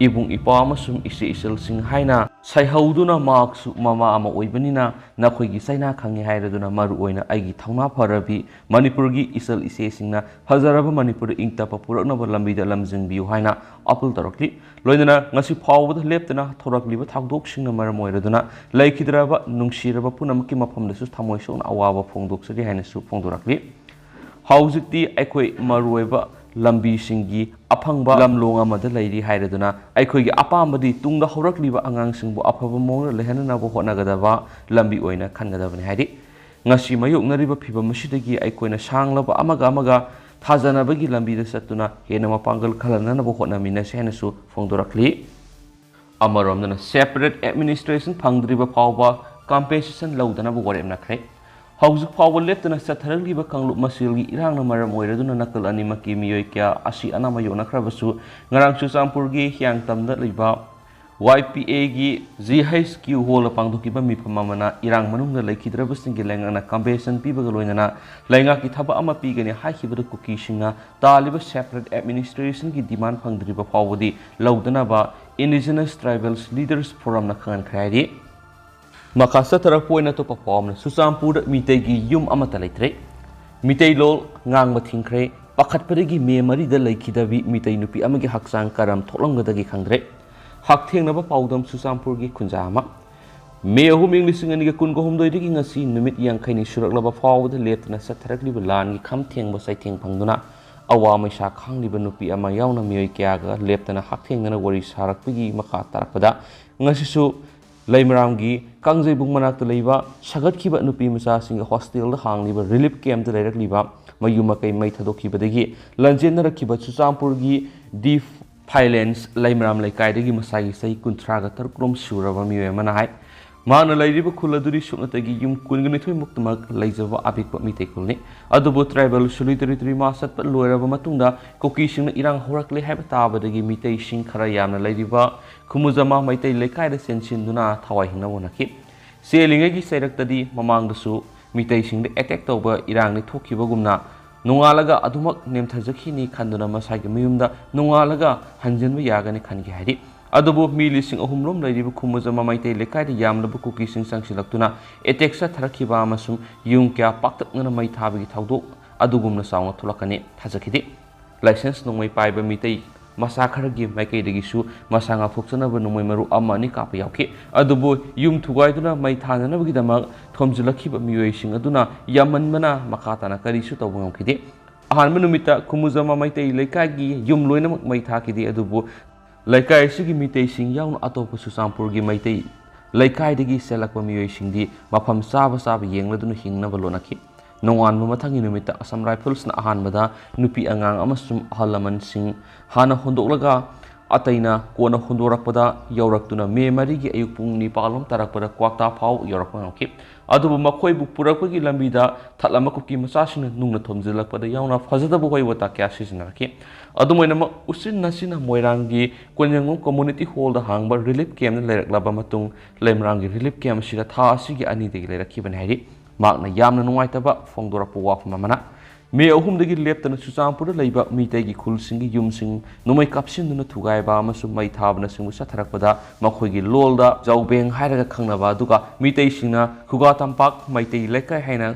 ꯏꯕꯨꯡ ꯏꯄ꯭ꯋꯥ ꯑꯃꯁꯨꯡ ꯏꯆꯦ ꯏꯆꯜꯁꯤꯡ ꯍꯥꯏꯅ ꯁꯩꯍꯧꯗꯨꯅ ꯃꯍꯥꯛꯁꯨ ꯃꯃꯥ ꯑꯃ ꯑꯣꯏꯕꯅꯤꯅ ꯅꯈꯣꯏꯒꯤ ꯆꯩꯅꯥ ꯈꯪꯉꯤ ꯍꯥꯏꯔꯗꯨꯅ ꯃꯔꯨꯑꯣꯏꯅ ꯑꯩꯒꯤ ꯊꯧꯅꯥ ꯐꯔꯕꯤ ꯃꯅꯤꯄꯨꯔꯒꯤ ꯏꯆꯜ ꯏꯆꯦꯁꯤꯡꯅ ꯐꯖꯔꯕ ꯃꯅꯤꯄꯨꯔꯗ ꯏꯪ ꯇꯞꯄ ꯄꯨꯔꯛꯅꯕ ꯂꯝꯕꯤꯗ ꯂꯝꯖꯤꯡꯕꯤꯌꯨ ꯍꯥꯏꯅ ꯑꯥꯄꯤꯜ ꯇꯧꯔꯛꯂꯤ꯫ ꯂꯣꯏꯅꯅ ꯉꯁꯤ ꯐꯥꯎꯕꯗ ꯂꯦꯞꯇꯅ ꯊꯣꯔꯛꯂꯤꯕ ꯊꯧꯗꯣꯛꯁꯤꯡꯅ ꯃꯔꯝ ꯑꯣꯏꯔꯗꯨꯅ ꯂꯩꯈꯤꯗ꯭ꯔꯕ ꯅꯨꯡꯁꯤꯔꯕ ꯄꯨꯝꯅꯃꯛꯀꯤ ꯃꯐꯝꯗꯁꯨ ꯊꯃꯣꯏ ꯁꯣꯛꯅ ꯑꯋꯥꯕ ꯐꯣꯡꯗꯣꯛꯆꯔꯤ ꯍꯥꯏꯅꯁꯨ ꯐꯣꯡꯗꯣꯔꯛꯂꯤ꯫ ꯍꯧꯖꯤꯛꯇꯤ ꯑꯩꯈꯣꯏ ꯃꯔꯨꯑꯣꯏꯕ ꯂꯝꯕꯤꯁꯤꯡꯒꯤ ꯑꯐꯪꯕ ꯂꯝꯂꯣꯡ ꯑꯃꯗ ꯂꯩꯔꯤ ꯍꯥꯏꯔꯗꯨꯅ ꯑꯩꯈꯣꯏꯒꯤ ꯑꯄꯥꯝꯕꯗꯤ ꯇꯨꯡꯗ ꯍꯧꯔꯛꯂꯤꯕ ꯑꯉꯥꯡꯁꯤꯡꯕꯨ ꯑꯐꯕ ꯃꯑꯣꯡꯗ ꯂꯩꯍꯟꯅꯅꯕ ꯍꯣꯠꯅꯒꯗꯕ ꯂꯝꯕꯤ ꯑꯣꯏꯅ ꯈꯟꯒꯗꯕꯅꯤ ꯍꯥꯏꯔꯤ꯫ ꯉꯁꯤ ꯃꯥꯌꯣꯛꯅꯔꯤꯕ ꯐꯤꯚꯝ ꯑꯁꯤꯗꯒꯤ ꯑꯩꯈꯣꯏꯅ ꯁꯥꯡꯂꯕ ꯑꯃꯒ ꯑꯃꯒ ꯊꯥꯖꯅꯕꯒꯤ ꯂꯝꯕꯤꯗ ꯆꯠꯇꯨꯅ ꯍꯦꯟꯅ ꯃꯄꯥꯡꯒꯜ ꯀꯜꯍꯟꯅꯅꯕ ꯍꯣꯠꯅꯃꯤꯟꯅꯁꯤ ꯍꯥꯏꯅꯁꯨ ꯐꯣꯡꯗꯣꯔꯛꯂꯤ꯫ ꯑꯃꯔꯣꯝꯗꯅ separate administration ꯐꯪꯗ꯭ꯔꯤꯕ ꯐꯥꯎꯕ compensation ꯂꯧꯗꯅꯕ ꯋꯥꯔꯦꯞꯅꯈ꯭ꯔꯦ꯫ ꯍꯧꯖꯤꯛ ꯐꯥꯎꯕ ꯂꯦꯞꯇꯅ ꯆꯠꯊꯔꯛꯂꯤꯕ ꯀꯥꯡꯂꯨꯞ ꯃꯁꯦꯜꯒꯤ ꯏꯔꯥꯡꯅ ꯃꯔꯝ ꯑꯣꯏꯔꯗꯨꯅ ꯅꯥꯀꯜ ꯑꯅꯤꯃꯛꯀꯤ ꯃꯤꯑꯣꯏ ꯀꯌꯥ ꯑꯁꯤ ꯑꯅꯥ ꯃꯥꯌꯣꯛꯅꯈ꯭ꯔꯕꯁꯨ, ꯉꯔꯥꯡ ꯆꯨꯔꯆꯥꯟꯄꯨꯔꯒꯤ ꯍꯤꯌꯥꯡꯇꯝꯗ ꯂꯩꯕ ꯋꯥꯏ ꯄꯤ ꯑꯦꯒꯤ ꯖꯤ ꯑꯩꯆ ꯀ꯭ꯌꯨ ꯍꯣꯜꯗ ꯄꯥꯡꯊꯣꯛꯈꯤꯕ ꯃꯤꯐꯝ ꯑꯃꯅ ꯏꯔꯥꯡ ꯃꯅꯨꯡꯗ ꯂꯩꯈꯤꯗ꯭ꯔꯕꯁꯤꯡꯒꯤ ꯂꯩꯉꯥꯛꯅ ꯀꯝꯄꯦꯟꯁꯦꯁꯟ ꯄꯤꯕꯒ ꯂꯣꯏꯅꯅ ꯂꯩꯉꯥꯛꯀꯤ ꯊꯕꯛ ꯑꯃ ꯄꯤꯒꯅꯤ ꯍꯥꯏꯈꯤꯕꯗ ꯀꯨꯀꯤꯁꯤꯡꯅ ꯇꯥꯜꯂꯤꯕ ꯁꯦꯄꯔꯦꯠ ꯑꯦꯗꯃꯤꯅꯤꯁꯇ꯭ꯔꯦꯁꯟꯒꯤ ꯗꯤꯃꯥꯟ ꯐꯪꯗ꯭ꯔꯤꯕ ꯐꯥꯎꯕꯗꯤ ꯂꯧꯗꯅꯕ ꯏꯟꯗꯤꯖꯤꯅꯁ ꯇ꯭ꯔꯥꯏꯕꯦꯜꯁ ꯂꯤꯗꯔꯁ ꯐꯣꯔꯝꯅ ꯈꯪꯍꯟꯈ꯭ꯔꯦ ꯍꯥꯏꯔꯤ꯫ ꯃꯈꯥ ꯆꯠꯊꯔꯛꯄ ꯑꯣꯏꯅ ꯑꯇꯣꯞꯄ ꯄꯥꯎ ꯑꯃꯅ, ꯆꯨꯔꯆꯥꯟꯄꯨꯔꯗ ꯃꯤꯇꯩꯒꯤ ꯌꯨꯝ ꯑꯃꯠꯇ ꯂꯩꯇ꯭ꯔꯦ꯫ ꯃꯤꯇꯩꯂꯣꯟ ꯉꯥꯡꯕ ꯊꯤꯡꯈ꯭ꯔꯦ꯫ ꯄꯥꯈꯠꯄꯗꯒꯤ ꯃꯦ ꯃꯔꯤꯗ ꯂꯩꯈꯤꯗꯕꯤ ꯃꯤꯇꯩ ꯅꯨꯄꯤ ꯑꯃꯒꯤ ꯍꯛꯆꯥꯡ ꯀꯔꯝ ꯊꯣꯛꯂꯝꯒꯗꯒꯦ ꯈꯪꯗ꯭ꯔꯦ꯫ ꯍꯛꯊꯦꯡꯅꯕ ꯄꯥꯎꯗꯝ, ꯆꯨꯔꯆꯥꯟꯄꯨꯔꯒꯤ ꯈꯨꯟꯖꯥ ꯑꯃ꯫ ꯃꯦ ꯑꯍꯨꯝ, ꯏꯪ ꯂꯤꯁꯤꯡ ꯑꯅꯤꯒ ꯀꯨꯟꯒ ꯍꯨꯝꯗꯣꯏꯗꯒꯤ ꯉꯁꯤ ꯅꯨꯃꯤꯠ ꯌꯥꯡꯈꯩꯅꯤ ꯁꯨꯔꯛꯂꯕ ꯐꯥꯎꯕꯗ ꯂꯦꯞꯇꯅ ꯆꯠꯊꯔꯛꯂꯤꯕ ꯂꯥꯟꯒꯤ ꯈꯝ ꯊꯦꯡꯕ ꯆꯩꯊꯦꯡ ꯐꯪꯗꯨꯅ ꯑꯋꯥ ꯃꯩꯁꯥ ꯈꯥꯡꯂꯤꯕ ꯅꯨꯄꯤ ꯑꯃ ꯌꯥꯎꯅ ꯃꯤꯑꯣꯏ ꯀꯌꯥꯒ ꯂꯦꯞꯇꯅ ꯍꯛꯊꯦꯡꯅꯅ ꯋꯥꯔꯤ ꯁꯥꯔꯛꯄꯒꯤ ꯃꯈꯥ ꯇꯥꯔꯛꯄꯗ, ꯉꯁꯤꯁꯨ ꯂꯩꯃꯔꯥꯝꯒꯤ ꯀꯥꯡꯖꯩꯕꯨꯡ ꯃꯅꯥꯛꯇ ꯂꯩꯕ ꯁꯥꯒꯠꯈꯤꯕ ꯅꯨꯄꯤ ꯃꯆꯥꯁꯤꯡꯒꯤ ꯍꯣꯁꯇꯦꯜꯗ ꯍꯥꯡꯂꯤꯕ ꯔꯤꯂꯤꯐ ꯀꯦꯝꯞꯇ ꯂꯩꯔꯛꯂꯤꯕ ꯃꯌꯨꯝ ꯃꯀꯩ ꯃꯩ ꯊꯥꯗꯣꯛꯈꯤꯕꯗꯒꯤ ꯂꯟꯖꯦꯟꯅꯔꯛꯈꯤꯕ ꯆꯨꯔꯆꯥꯟꯄꯨꯔꯒꯤ ꯗꯤ ꯐꯥꯏꯂꯦꯟꯁ ꯂꯩꯃꯔꯥꯝ ꯂꯩꯀꯥꯏꯗꯒꯤ ꯃꯁꯥꯒꯤ ꯆꯍꯤ ꯀꯨꯟꯊ꯭ꯔꯥꯒ ꯇꯔꯨꯛ ꯔꯣꯝ ꯁꯨꯔꯕ ꯃꯤꯑꯣꯏ ꯑꯃꯅ ꯍꯥꯏ, ꯃꯍꯥꯛꯅ ꯂꯩꯔꯤꯕ ꯈꯨꯜ ꯑꯗꯨꯗꯤ ꯁꯨꯞꯅꯇꯒꯤ ꯌꯨꯝ ꯀꯨꯟꯒ ꯅꯤꯊꯣꯏꯃꯨꯛꯇꯃꯛ ꯂꯩꯖꯕ ꯑꯄꯤꯛꯄ ꯃꯤꯇꯩ ꯈꯨꯜꯅꯤ꯫ ꯑꯗꯨꯕꯨ ꯇ꯭ꯔꯥꯏꯕꯦꯜ ꯁꯣꯂꯤꯗꯥꯔꯤꯇꯤ ꯃꯥꯔꯆ ꯆꯠꯄ ꯂꯣꯏꯔꯕ ꯃꯇꯨꯡꯗ ꯀꯨꯀꯤꯁꯤꯡꯅ ꯏꯔꯥꯡ ꯍꯧꯔꯛꯂꯦ ꯍꯥꯏꯕ ꯇꯥꯕꯗꯒꯤ ꯃꯤꯇꯩꯁꯤꯡ ꯈꯔ ꯌꯥꯝꯅ ꯂꯩꯔꯤꯕ ꯈꯨꯃꯨꯖꯃꯥ ꯃꯩꯇꯩ ꯂꯩꯀꯥꯏꯗ ꯆꯦꯟꯁꯤꯟꯗꯨꯅ ꯊꯋꯥꯏ ꯍꯤꯡꯅꯕ ꯍꯣꯠꯅꯈꯤ꯫ ꯆꯦꯜꯂꯤꯉꯩꯒꯤ ꯆꯩꯔꯛꯇꯗꯤ ꯃꯃꯥꯡꯗꯁꯨ ꯃꯤꯇꯩꯁꯤꯡꯗ ꯑꯦꯇꯦꯛ ꯇꯧꯕ ꯏꯔꯥꯡꯗꯤ ꯊꯣꯛꯈꯤꯕꯒꯨꯝꯅ ꯅꯣꯡꯉꯥꯜꯂꯒ ꯑꯗꯨꯃꯛ ꯅꯦꯝꯊꯖꯈꯤꯅꯤ ꯈꯟꯗꯨꯅ ꯃꯁꯥꯒꯤ ꯃꯌꯨꯝꯗ ꯅꯣꯡꯉꯥꯜꯂꯒ ꯍꯟꯖꯤꯟꯕ ꯌꯥꯒꯅꯤ ꯈꯟꯈꯤ ꯍꯥꯏꯔꯤ꯫ ꯑꯗꯨꯕꯨ ꯃꯤ ꯂꯤꯁꯤꯡ ꯑꯍꯨꯝ ꯔꯣꯝ ꯂꯩꯔꯤꯕ ꯈꯨꯃꯨꯖꯃꯥ ꯃꯩꯇꯩ ꯂꯩꯀꯥꯏꯗ ꯌꯥꯝꯂꯕ ꯀꯨꯀꯤꯁꯤꯡ ꯆꯪꯁꯤꯜꯂꯛꯇꯨꯅ ꯑꯦꯇꯦꯛ ꯆꯠꯊꯔꯛꯈꯤꯕ ꯑꯃꯁꯨꯡ ꯌꯨꯝ ꯀꯌꯥ ꯄꯥꯛꯇꯛꯅꯅ ꯃꯩ ꯊꯥꯕꯒꯤ ꯊꯧꯗꯣꯛ ꯑꯗꯨꯒꯨꯝꯅ ꯆꯥꯎꯅ ꯊꯣꯛꯂꯛꯀꯅꯤ ꯊꯥꯖꯈꯤꯗꯦ꯫ ꯂꯥꯏꯁꯦꯟꯁ ꯅꯣꯡꯃꯩ ꯄꯥꯏꯕ ꯃꯤꯇꯩ ꯃꯆꯥ ꯈꯔꯒꯤ ꯃꯥꯏꯀꯩꯗꯒꯤꯁꯨ ꯃꯁꯥ ꯉꯥꯛꯊꯣꯛꯆꯅꯕ ꯅꯣꯡꯃꯩ ꯃꯔꯨ ꯑꯃ ꯑꯅꯤ ꯀꯥꯞꯄ ꯌꯥꯎꯈꯤ꯫ ꯑꯗꯨꯕꯨ ꯌꯨꯝ ꯊꯨꯒꯥꯏꯗꯨꯅ ꯃꯩ ꯊꯥꯅꯅꯕꯒꯤꯗꯃꯛ ꯊꯣꯝꯖꯤꯜꯂꯛꯈꯤꯕ ꯃꯤꯑꯣꯏꯁꯤꯡ ꯑꯗꯨꯅ ꯌꯥꯝꯃꯟꯕꯅ ꯃꯈꯥ ꯇꯥꯅ ꯀꯔꯤꯁꯨ ꯇꯧꯕ ꯉꯝꯈꯤꯗꯦ꯫ ꯑꯍꯥꯟꯕ ꯅꯨꯃꯤꯠꯇ ꯈꯨꯃꯨꯖꯃꯥ ꯃꯩꯇꯩ ꯂꯩꯀꯥꯏꯒꯤ ꯌꯨꯝ ꯂꯣꯏꯅꯃꯛ ꯃꯩ ꯊꯥꯈꯤꯗꯦ, ꯑꯗꯨꯕꯨ ꯂꯩꯀꯥꯏ ꯑꯁꯤꯒꯤ ꯃꯤꯇꯩꯁꯤꯡ ꯌꯥꯎꯅ ꯑꯇꯣꯞꯄ ꯆꯨꯔꯆꯥꯟꯄꯨꯔꯒꯤ ꯃꯩꯇꯩ ꯂꯩꯀꯥꯏꯗꯒꯤ ꯆꯦꯜꯂꯛꯄ ꯃꯤꯑꯣꯏꯁꯤꯡꯗꯤ ꯃꯐꯝ ꯆꯥꯕ ꯆꯥꯕ ꯌꯦꯡꯂꯗꯨꯅ ꯍꯤꯡꯅꯕ ꯂꯣꯠꯅꯈꯤ꯫ ꯅꯣꯡꯉꯥꯟꯕ ꯃꯊꯪꯒꯤ ꯅꯨꯃꯤꯠꯇ ꯑꯁꯥꯝ ꯔꯥꯏꯐꯜꯁꯅ ꯑꯍꯥꯟꯕꯗ ꯅꯨꯄꯤ ꯑꯉꯥꯡ ꯑꯃꯁꯨꯡ ꯑꯍꯜ ꯂꯃꯟꯁꯤꯡ ꯍꯥꯟꯅ ꯍꯣꯟꯗꯣꯛꯂꯒ ꯑꯇꯩꯅ ꯀꯣꯟꯅ ꯍꯣꯟꯗꯣꯔꯛꯄꯗ ꯌꯧꯔꯛꯇꯨꯅ ꯃꯦ ꯃꯔꯤꯒꯤ ꯑꯌꯨꯛ ꯄꯨꯡ ꯅꯤꯄꯥꯜ ꯂꯣꯝ ꯇꯥꯔꯛꯄꯗ ꯀ꯭ꯋꯥꯛꯇꯥ ꯐꯥꯎ ꯌꯧꯔꯛꯄ ꯉꯝꯈꯤ꯫ ꯑꯗꯨꯕꯨ ꯃꯈꯣꯏꯕꯨ ꯄꯨꯔꯛꯄꯒꯤ ꯂꯝꯕꯤꯗ ꯊꯠꯂꯝꯕ ꯀꯨꯀꯤ ꯃꯆꯥꯁꯤꯡꯅ ꯅꯨꯡꯅ ꯊꯣꯝꯖꯤꯜꯂꯛꯄꯗ ꯌꯥꯎꯅ ꯐꯖꯗꯕ ꯋꯥꯍꯩ ꯋꯥꯇꯥ ꯀꯌꯥ ꯁꯤꯖꯤꯟꯅꯔꯛꯈꯤ꯫ ꯑꯗꯨꯝ ꯑꯣꯏꯅꯃꯛ, ꯎꯆꯤꯟ ꯅꯥꯆꯤꯟꯅ ꯃꯣꯏꯔꯥꯡꯒꯤ ꯀꯣꯟꯖꯦꯡꯕꯝ ꯀꯝꯃ꯭ꯌꯨꯅꯤꯇꯤ ꯍꯣꯜꯗ ꯍꯥꯡꯕ ꯔꯤꯂꯤꯐ ꯀꯦꯝꯞꯇ ꯂꯩꯔꯛꯂꯕ ꯃꯇꯨꯡ, ꯂꯩꯃꯔꯥꯝꯒꯤ ꯔꯤꯂꯤꯐ ꯀꯦꯝꯞ ꯑꯁꯤꯗ ꯊꯥ ꯑꯁꯤꯒꯤ ꯑꯅꯤꯗꯒꯤ ꯂꯩꯔꯛꯈꯤꯕꯅꯤ ꯍꯥꯏꯔꯤ꯫ ꯃꯍꯥꯛꯅ ꯌꯥꯝꯅ ꯅꯨꯡꯉꯥꯏꯇꯕ ꯐꯣꯡꯗꯣꯔꯛꯄ ꯋꯥꯐꯝ ꯑꯃꯅ, ꯃꯦ ꯑꯍꯨꯝꯗꯒꯤ ꯂꯦꯞꯇꯅ ꯆꯨꯔꯆꯥꯟꯄꯨꯔꯗ ꯂꯩꯕ ꯃꯤꯇꯩꯒꯤ ꯈꯨꯜꯁꯤꯡꯒꯤ ꯌꯨꯝꯁꯤꯡ ꯅꯣꯡꯃꯩ ꯀꯥꯞꯁꯤꯟꯗꯨꯅ ꯊꯨꯒꯥꯏꯕ ꯑꯃꯁꯨꯡ ꯃꯩ ꯊꯥꯕꯅꯆꯤꯡꯕ ꯆꯠꯊꯔꯛꯄꯗ, ꯃꯈꯣꯏꯒꯤ ꯂꯣꯜꯗ ꯖꯥꯎꯕꯦꯡ ꯍꯥꯏꯔꯒ ꯈꯪꯅꯕ, ꯑꯗꯨꯒ ꯃꯤꯇꯩꯁꯤꯡꯅ ꯈꯨꯒꯥ ꯇꯝꯄꯥꯛ ꯃꯩꯇꯩ ꯂꯩꯀꯥꯏ ꯍꯥꯏꯅ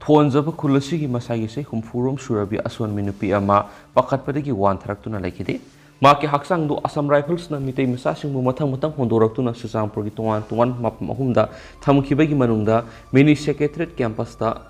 ꯊꯣꯟꯖꯕ ꯈꯨꯜ ꯑꯁꯤꯒꯤ ꯃꯁꯥꯒꯤ ꯆꯍꯤ ꯍꯨꯝꯐꯨ ꯔꯣꯝ ꯁꯨꯔꯕꯤ ꯑꯁꯣꯟꯕꯤ ꯅꯨꯄꯤ ꯑꯃ ꯄꯥꯈꯠꯄꯗꯒꯤ ꯋꯥꯟꯊꯔꯛꯇꯨꯅ ꯂꯩꯈꯤꯗꯦ꯫ ꯃꯍꯥꯛꯀꯤ ꯍꯛꯆꯥꯡꯗꯨ ꯑꯁꯥꯝ ꯔꯥꯏꯐꯜꯁꯅ ꯃꯤꯇꯩ ꯃꯆꯥꯁꯤꯡꯕꯨ ꯃꯊꯪ ꯃꯊꯪ ꯍꯣꯟꯗꯣꯔꯛꯇꯨꯅ ꯆꯨꯔꯆꯥꯟꯄꯨꯔꯒꯤ ꯇꯣꯉꯥꯟ ꯇꯣꯉꯥꯟꯕ ꯃꯐꯝ ꯑꯍꯨꯝꯗ ꯊꯝꯈꯤꯕꯒꯤ ꯃꯅꯨꯡꯗ ꯃꯤꯅꯤ ꯁꯦꯀ꯭ꯔꯦꯇꯔꯤꯌꯦꯠ ꯀꯦꯝꯄꯁꯇ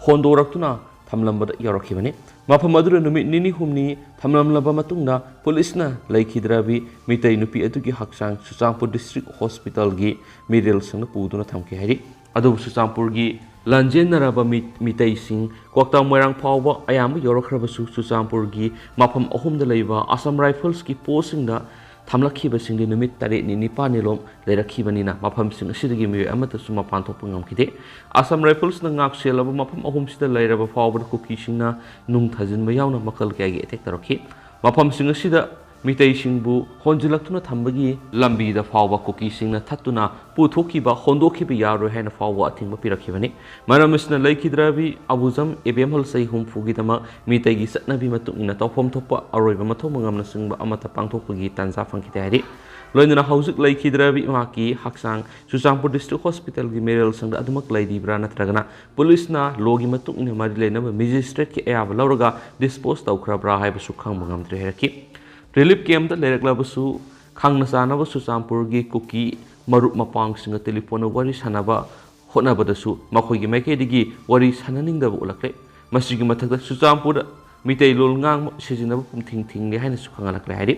ꯍꯣꯟꯗꯣꯔꯛꯇꯨꯅ ꯊꯝꯂꯝꯕꯗ ꯌꯥꯎꯔꯛꯈꯤꯕꯅꯤ꯫ ꯃꯐꯝ ꯑꯗꯨꯗ ꯅꯨꯃꯤꯠ ꯅꯤꯅꯤ ꯍꯨꯝꯅꯤ ꯊꯝꯂꯝꯂꯕ ꯃꯇꯨꯡꯗ ꯄꯨꯂꯤꯁꯅ ꯂꯩꯈꯤꯗ꯭ꯔꯕꯤ ꯃꯤꯇꯩ ꯅꯨꯄꯤ ꯑꯗꯨꯒꯤ ꯍꯛꯆꯥꯡ ꯆꯨꯔꯆꯥꯟꯄꯨꯔ ꯗꯤꯁꯇ꯭ꯔꯤꯛ ꯍꯣꯁꯄꯤꯇꯥꯜꯒꯤ ꯃꯤꯔꯦꯜꯁꯤꯡꯅ ꯄꯨꯗꯨꯅ ꯊꯝꯈꯤ ꯍꯥꯏꯔꯤ꯫ ꯑꯗꯨꯕꯨ ꯆꯨꯔꯆꯥꯟꯄꯨꯔꯒꯤ ꯂꯥꯟꯖꯦꯟꯅꯔꯕ ꯃꯤ-, ꯃꯤꯇꯩꯁꯤꯡ ꯀ꯭ꯋꯥꯛꯇꯥ ꯃꯣꯏꯔꯥꯡ ꯐꯥꯎꯕ ꯑꯌꯥꯝꯕ ꯌꯧꯔꯛꯈ꯭ꯔꯕꯁꯨ, ꯆꯨꯔꯆꯥꯟꯄꯨꯔꯒꯤ ꯃꯐꯝ ꯑꯍꯨꯝꯗ ꯂꯩꯕ ꯑꯁꯥꯝ ꯔꯥꯏꯐꯜꯁꯀꯤ ꯄꯣꯁꯁꯤꯡꯗ ꯊꯝꯂꯛꯈꯤꯕꯁꯤꯡꯗꯤ ꯅꯨꯃꯤꯠ ꯇꯔꯦꯠꯅꯤ ꯅꯤꯄꯥꯜꯅꯤ ꯂꯣꯝ ꯂꯩꯔꯛꯈꯤꯕꯅꯤꯅ, ꯃꯐꯝꯁꯤꯡ ꯑꯁꯤꯗꯒꯤ ꯃꯤꯑꯣꯏ ꯑꯃꯠꯇꯁꯨ ꯃꯄꯥꯟ ꯊꯣꯛꯄ ꯉꯝꯈꯤꯗꯦ꯫ ꯑꯁꯥꯝ ꯔꯥꯏꯐꯜꯁꯅ ꯉꯥꯛ ꯁꯦꯜꯂꯕ ꯃꯐꯝ ꯑꯍꯨꯝꯁꯤꯗ ꯂꯩꯔꯕ ꯐꯥꯎꯕꯗ ꯀꯨꯀꯤꯁꯤꯡꯅ ꯅꯨꯡ ꯊꯥꯖꯤꯟꯕ ꯌꯥꯎꯅ ꯃꯈꯜ ꯀꯌꯥꯒꯤ ꯑꯦꯇꯦꯛ ꯇꯧꯔꯛꯈꯤ꯫ ꯃꯐꯝꯁꯤꯡ ꯑꯁꯤꯗ ꯃꯤꯇꯩꯁꯤꯡꯕꯨ ꯍꯣꯟꯖꯤꯜꯂꯛꯇꯨꯅ ꯊꯝꯕꯒꯤ ꯂꯝꯕꯤꯗ ꯐꯥꯎꯕ ꯀꯨꯀꯤꯁꯤꯡꯅ ꯊꯠꯇꯨꯅ ꯄꯨꯊꯣꯛꯈꯤꯕ, ꯍꯣꯟꯗꯣꯛꯈꯤꯕ ꯌꯥꯔꯣꯏ ꯍꯥꯏꯅ ꯐꯥꯎꯕ ꯑꯊꯤꯡꯕ ꯄꯤꯔꯛꯈꯤꯕꯅꯤ꯫ ꯃꯔꯝ ꯑꯁꯤꯅ ꯂꯩꯈꯤꯗ꯭ꯔꯕꯤ ꯑꯕꯨꯖꯝ ꯏꯕꯦꯝꯍꯜ ꯆꯍꯤ ꯍꯨꯝꯐꯨꯒꯤꯗꯃꯛ ꯃꯤꯇꯩꯒꯤ ꯆꯠꯅꯕꯤ ꯃꯇꯨꯡ ꯏꯟꯅ ꯇꯧꯐꯝ ꯊꯣꯛꯄ ꯑꯔꯣꯏꯕ ꯃꯊꯧ ꯃꯉꯝꯅꯆꯤꯡꯕ ꯑꯃꯠꯇ ꯄꯥꯡꯊꯣꯛꯄꯒꯤ ꯇꯥꯟꯖꯥ ꯐꯪꯈꯤꯗꯦ ꯍꯥꯏꯔꯤ꯫ ꯂꯣꯏꯅꯅ ꯍꯧꯖꯤꯛ ꯂꯩꯈꯤꯗ꯭ꯔꯕꯤ ꯃꯍꯥꯛꯀꯤ ꯍꯛꯆꯥꯡ ꯆꯨꯔꯆꯥꯟꯄꯨꯔ ꯗꯤꯁꯇ꯭ꯔꯤꯛ ꯍꯣꯁꯄꯤꯇꯥꯜꯒꯤ ꯃꯤꯔꯦꯜꯁꯤꯡꯗ ꯑꯗꯨꯃꯛ ꯂꯩꯔꯤꯕ꯭ꯔꯥ, ꯅꯠꯇ꯭ꯔꯒꯅ ꯄꯨꯂꯤꯁꯅ ꯂꯣꯒꯤ ꯃꯇꯨꯡ ꯏꯟꯅ ꯃꯔꯤ ꯂꯩꯅꯕ ꯃꯦꯖꯤꯁꯇ꯭ꯔꯦꯠꯀꯤ ꯑꯌꯥꯕ ꯂꯧꯔꯒ ꯗꯤꯁꯄꯣꯖ ꯇꯧꯈ꯭ꯔꯕ꯭ꯔꯥ ꯍꯥꯏꯕꯁꯨ ꯈꯪꯕ ꯉꯝꯗ꯭ꯔꯤ ꯍꯥꯏꯔꯛꯈꯤ꯫ ꯔꯤꯂꯤꯐ ꯀꯦꯝꯞꯇ ꯂꯩꯔꯛꯂꯕꯁꯨ, ꯈꯪꯅ ꯆꯥꯟꯅꯕ ꯆꯨꯔꯆꯥꯟꯄꯨꯔꯒꯤ ꯀꯨꯀꯤ ꯃꯔꯨꯞ ꯃꯄꯥꯡꯁꯤꯡꯒ ꯇꯦꯂꯤꯐꯣꯟꯗ ꯋꯥꯔꯤ ꯁꯥꯟꯅꯕ ꯍꯣꯠꯅꯕꯗꯁꯨ ꯃꯈꯣꯏꯒꯤ ꯃꯥꯏꯀꯩꯗꯒꯤ ꯋꯥꯔꯤ ꯁꯥꯟꯅꯅꯤꯡꯗꯕ ꯎꯠꯂꯛꯂꯦ꯫ ꯃꯁꯤꯒꯤ ꯃꯊꯛꯇ ꯆꯨꯔꯆꯥꯟꯄꯨꯔꯗ ꯃꯤꯇꯩꯂꯣꯟ ꯉꯥꯡꯕ ꯁꯤꯖꯤꯟꯅꯕ ꯄꯨꯡꯊꯤꯡ ꯊꯤꯡꯂꯦ ꯍꯥꯏꯅꯁꯨ ꯈꯪꯍꯜꯂꯛꯂꯦ ꯍꯥꯏꯔꯤ꯫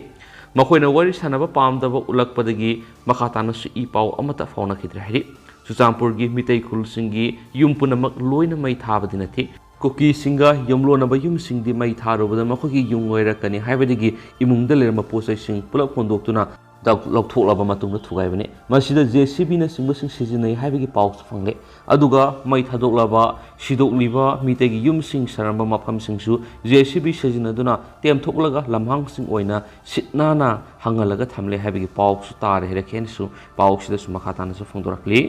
ꯃꯈꯣꯏꯅ ꯋꯥꯔꯤ ꯁꯥꯟꯅꯕ ꯄꯥꯝꯗꯕ ꯎꯠꯂꯛꯄꯗꯒꯤ ꯃꯈꯥ ꯇꯥꯅꯁꯨ ꯏ ꯄꯥꯎ ꯑꯃꯠꯇ ꯐꯥꯎꯅꯈꯤꯗ꯭ꯔꯦ ꯍꯥꯏꯔꯤ꯫ ꯆꯨꯔꯆꯥꯟꯄꯨꯔꯒꯤ ꯃꯤꯇꯩ ꯈꯨꯜꯁꯤꯡꯒꯤ ꯌꯨꯝ ꯄꯨꯝꯅꯃꯛ ꯂꯣꯏꯅ ꯃꯩ ꯊꯥꯕꯗꯤ ꯅꯠꯇꯦ꯫ ꯀꯨꯀꯤꯁꯤꯡꯒ ꯌꯨꯝꯂꯣꯟꯅꯕ ꯌꯨꯝꯁꯤꯡꯗꯤ ꯃꯩ ꯊꯥꯔꯨꯕꯗ ꯃꯈꯣꯏꯒꯤ ꯌꯨꯝ ꯑꯣꯏꯔꯛꯀꯅꯤ ꯍꯥꯏꯕꯗꯒꯤ ꯏꯃꯨꯡꯗ ꯂꯩꯔꯝꯕ ꯄꯣꯠ ꯆꯩꯁꯤꯡ ꯄꯨꯂꯞ ꯍꯣꯟꯗꯣꯛꯇꯨꯅ ꯂꯧꯊꯣꯛꯂꯕ ꯃꯇꯨꯡꯗ ꯊꯨꯒꯥꯏꯕꯅꯤ꯫ ꯃꯁꯤꯗ ꯖꯦ ꯁꯤ ꯕꯤꯅꯆꯤꯡꯕꯁꯤꯡ ꯁꯤꯖꯤꯟꯅꯩ ꯍꯥꯏꯕꯒꯤ ꯄꯥꯎꯁꯨ ꯐꯪꯂꯦ꯫ ꯑꯗꯨꯒ ꯃꯩ ꯊꯥꯗꯣꯛꯂꯕ, ꯁꯤꯗꯣꯛꯂꯤꯕ ꯃꯤꯇꯩꯒꯤ ꯌꯨꯝꯁꯤꯡ ꯁꯥꯔꯝꯕ ꯃꯐꯝꯁꯤꯡꯁꯨ ꯖꯦ ꯁꯤ ꯕꯤ ꯁꯤꯖꯤꯟꯅꯗꯨꯅ ꯇꯦꯝꯊꯣꯛꯂꯒ ꯂꯝꯍꯥꯡꯁꯤꯡ ꯑꯣꯏꯅ ꯁꯤꯠ ꯅꯥꯟꯅ ꯍꯪꯍꯜꯂꯒ ꯊꯝꯂꯦ ꯍꯥꯏꯕꯒꯤ ꯄꯥꯎꯁꯨ ꯇꯥꯔꯦ ꯍꯥꯏꯔꯛꯈꯤ ꯍꯥꯏꯅꯁꯨ ꯄꯥꯎꯁꯤꯗꯁꯨ ꯃꯈꯥ ꯇꯥꯅꯁꯨ ꯐꯣꯡꯗꯣꯔꯛꯂꯤ꯫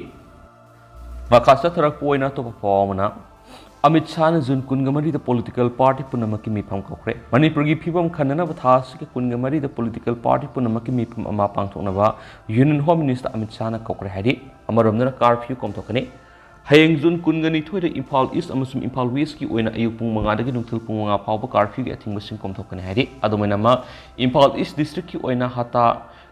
ꯃꯈꯥ ꯆꯠꯊꯔꯛꯄ ꯑꯣꯏꯅ ꯑꯇꯣꯞꯄ ꯄꯥꯎ ꯑꯃꯅ, ꯑꯃꯤꯠ ꯁꯥꯍꯅ ꯖꯨꯟ ꯀꯨꯟꯒ ꯃꯔꯤꯗ ꯄꯣꯂꯤꯇꯤꯀꯦꯜ ꯄꯥꯔꯇꯤ ꯄꯨꯝꯅꯃꯛꯀꯤ ꯃꯤꯐꯝ ꯀꯧꯈ꯭ꯔꯦ꯫ ꯃꯅꯤꯄꯨꯔꯒꯤ ꯐꯤꯕꯝ ꯈꯟꯅꯅꯕ ꯊꯥ ꯑꯁꯤꯒꯤ ꯀꯨꯟꯒ ꯃꯔꯤꯗ ꯄꯣꯂꯤꯇꯤꯀꯦꯜ ꯄꯥꯔꯇꯤ ꯄꯨꯝꯅꯃꯛꯀꯤ ꯃꯤꯐꯝ ꯑꯃ ꯄꯥꯡꯊꯣꯛꯅꯕ ꯌꯨꯅꯤꯌꯟ ꯍꯣꯝ ꯃꯤꯅꯤꯁꯇꯔ ꯑꯃꯤꯠ ꯁꯥꯍꯅ ꯀꯧꯈ꯭ꯔꯦ ꯍꯥꯏꯔꯤ꯫ ꯑꯃꯔꯣꯝꯗꯅ ꯀꯥꯔꯐ꯭ꯌꯨ ꯀꯣꯝꯊꯣꯛꯀꯅꯤ꯫ ꯍꯌꯦꯡ ꯖꯨꯟ ꯀꯨꯟꯒ ꯅꯤꯊꯣꯏꯗ ꯏꯝꯐꯥꯜ ꯏꯁ ꯑꯃꯁꯨꯡ ꯏꯝꯐꯥꯜ ꯋꯦꯁꯀꯤ ꯑꯣꯏꯅ ꯑꯌꯨꯛ ꯄꯨꯡ ꯃꯉꯥꯗꯒꯤ ꯅꯨꯡꯊꯤꯜ ꯄꯨꯡ ꯃꯉꯥ ꯐꯥꯎꯕ ꯀꯥꯔꯐ꯭ꯌꯨꯒꯤ ꯑꯊꯤꯡꯕꯁꯤꯡ ꯀꯣꯝꯊꯣꯛꯀꯅꯤ ꯍꯥꯏꯔꯤ꯫ ꯑꯗꯨꯃꯥꯏꯅꯃꯛ ꯏꯝꯐꯥꯜ ꯏꯁ ꯗꯤꯁꯇ꯭ꯔꯤꯛꯀꯤ ꯑꯣꯏꯅ ꯍꯇꯥ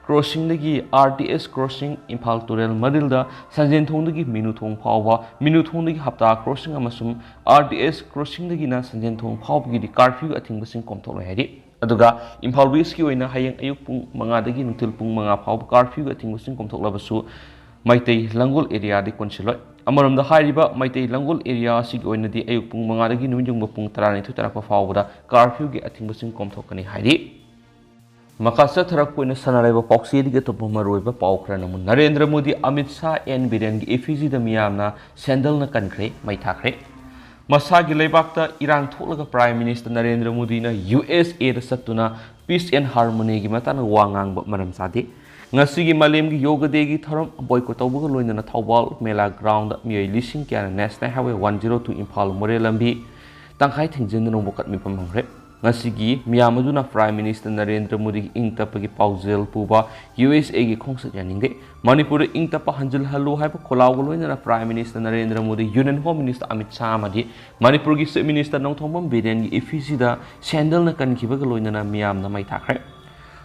ꯀ꯭ꯔꯣꯁꯤꯡꯗꯒꯤ ꯑꯥꯔ ꯇꯤ ꯑꯦꯁ ꯀ꯭ꯔꯣꯁꯤꯡ, ꯏꯝꯐꯥꯜ ꯇꯨꯔꯦꯜ ꯃꯔꯤꯜꯗ ꯁꯟꯖꯦꯟꯊꯣꯡꯗꯒꯤ ꯃꯤꯅꯨꯊꯣꯡ ꯐꯥꯎꯕ, ꯃꯤꯅꯨꯊꯣꯡꯗꯒꯤ ꯍꯞꯇꯥ ꯀ꯭ꯔꯣꯁꯤꯡ ꯑꯃꯁꯨꯡ ꯑꯥꯔ ꯇꯤ ꯑꯦꯁ ꯀ꯭ꯔꯣꯁꯤꯡꯗꯒꯤꯅ ꯁꯟꯖꯦꯟꯊꯣꯡ ꯐꯥꯎꯕꯒꯤꯗꯤ ꯀꯥꯔꯐ꯭ꯌꯨ ꯑꯊꯤꯡꯕꯁꯤꯡ ꯀꯣꯝꯊꯣꯛꯂꯣꯏ ꯍꯥꯏꯔꯤ꯫ ꯑꯗꯨꯒ ꯏꯝꯐꯥꯜ ꯋꯦꯁꯀꯤ ꯑꯣꯏꯅ ꯍꯌꯦꯡ ꯑꯌꯨꯛ ꯄꯨꯡ ꯃꯉꯥꯗꯒꯤ ꯅꯨꯡꯊꯤꯜ ꯄꯨꯡ ꯃꯉꯥ ꯐꯥꯎꯕ ꯀꯥꯔꯐ꯭ꯌꯨ ꯑꯊꯤꯡꯕꯁꯤꯡ ꯀꯣꯝꯊꯣꯛꯂꯕꯁꯨ, ꯃꯩꯇꯩ ꯂꯪꯒꯣꯜ ꯑꯦꯔꯤꯌꯥꯗꯤ ꯀꯣꯟꯁꯤꯜꯂꯣꯏ꯫ ꯑꯃꯔꯣꯝꯗ ꯍꯥꯏꯔꯤꯕ ꯃꯩꯇꯩ ꯂꯪꯒꯣꯜ ꯑꯦꯔꯤꯌꯥ ꯑꯁꯤꯒꯤ ꯑꯣꯏꯅꯗꯤ ꯑꯌꯨꯛ ꯄꯨꯡ ꯃꯉꯥꯗꯒꯤ ꯅꯨꯃꯤꯠ ꯌꯨꯡꯕ ꯄꯨꯡ ꯇꯔꯥꯅꯤꯊꯣꯏ ꯇꯥꯔꯛꯄ ꯐꯥꯎꯕꯗ ꯀꯥꯔꯐ꯭ꯌꯨꯒꯤ ꯑꯊꯤꯡꯕꯁꯤꯡ ꯀꯣꯝꯊꯣꯛꯀꯅꯤ ꯍꯥꯏꯔꯤ꯫ ꯃꯈꯥ ꯆꯠꯊꯔꯛꯄ ꯑꯣꯏꯅ ꯁꯅꯥ ꯂꯩꯕꯥꯛ ꯄꯥꯎꯆꯦꯗꯒꯤ ꯑꯇꯣꯞꯄ ꯃꯔꯨꯑꯣꯏꯕ ꯄꯥꯎ ꯈꯔ ꯅꯃꯨ-, ꯅꯔꯦꯟꯗ꯭ꯔ ꯃꯣꯗꯤ ꯑꯃꯤꯠ ꯁꯥꯍ ꯑꯦꯟ ꯕꯤꯔꯦꯟꯒꯤ ꯏꯐꯤꯖꯤꯗ ꯃꯤꯌꯥꯝꯅ ꯁꯦꯟꯗꯜꯅ ꯀꯟꯈ꯭ꯔꯦ, ꯃꯩ ꯊꯥꯈ꯭ꯔꯦ꯫ ꯃꯁꯥꯒꯤ ꯂꯩꯕꯥꯛꯇ ꯏꯔꯥꯡ ꯊꯣꯛꯂꯒ ꯄ꯭ꯔꯥꯏꯝ ꯃꯤꯅꯤꯁꯇꯔ ꯅꯔꯦꯟꯗ꯭ꯔ ꯃꯣꯗꯤꯅ ꯌꯨ ꯑꯦꯁ ꯑꯦꯗ ꯆꯠꯇꯨꯅ ꯄꯤꯁ ꯑꯦꯟ ꯍꯥꯔꯃꯣꯅꯤꯒꯤ ꯃꯇꯥꯡꯗ ꯋꯥ ꯉꯥꯡꯕ ꯃꯔꯝ ꯆꯥꯗꯦ꯫ ꯉꯁꯤꯒꯤ ꯃꯥꯂꯦꯝꯒꯤ ꯌꯣꯒ ꯗꯦꯒꯤ ꯊꯧꯔꯝ ꯕꯣꯏꯀꯣꯠ ꯇꯧꯕꯒ ꯂꯣꯏꯅꯅ ꯊꯧꯕꯥꯜ ꯃꯦꯂꯥ ꯒ꯭ꯔꯥꯎꯟꯗ ꯃꯤꯑꯣꯏ ꯂꯤꯁꯤꯡ ꯀꯌꯥꯅ national highway one zero two Imphal ꯃꯣꯔꯦ ꯂꯝꯕꯤ ꯇꯪꯈꯥꯏ ꯊꯤꯡꯖꯤꯟꯗꯨꯅ ꯋꯥꯀꯠ ꯃꯤꯐꯝ ꯐꯪꯈ꯭ꯔꯦ꯫ ꯉꯁꯤꯒꯤ ꯃꯤꯌꯥꯝ ꯑꯗꯨꯅ ꯄ꯭ꯔꯥꯏꯝ ꯃꯤꯅꯤꯁꯇꯔ ꯅꯔꯦꯟꯗ꯭ꯔ ꯃꯣꯗꯤꯒꯤ ꯏꯪ ꯇꯞꯄꯒꯤ ꯄꯥꯎꯖꯦꯜ ꯄꯨꯕ ꯌꯨ ꯑꯦꯁ ꯑꯦꯒꯤ ꯈꯣꯡꯆꯠ ꯌꯥꯅꯤꯡꯗꯦ꯫ ꯃꯅꯤꯄꯨꯔꯗ ꯏꯪ ꯇꯞꯄ ꯍꯟꯖꯤꯜꯍꯜꯂꯨ ꯍꯥꯏꯕ ꯈꯣꯜꯂꯥꯎꯒ ꯂꯣꯏꯅꯅ prime minister Narendra Modi, union home minister Amit Shah ꯑꯃꯗꯤ ꯃꯅꯤꯄꯨꯔꯒꯤ ꯆꯤꯐ ꯃꯤꯅꯤꯁꯇꯔ ꯅꯣꯡꯊꯣꯝꯕꯝ ꯕꯤꯔꯦꯟꯒꯤ ꯏꯐꯤꯖꯤꯗ ꯁꯦꯟꯗꯜꯅ ꯀꯟꯈꯤꯕꯒ ꯂꯣꯏꯅꯅ ꯃꯤꯌꯥꯝꯅ ꯃꯩ ꯊꯥꯈ꯭ꯔꯦ꯫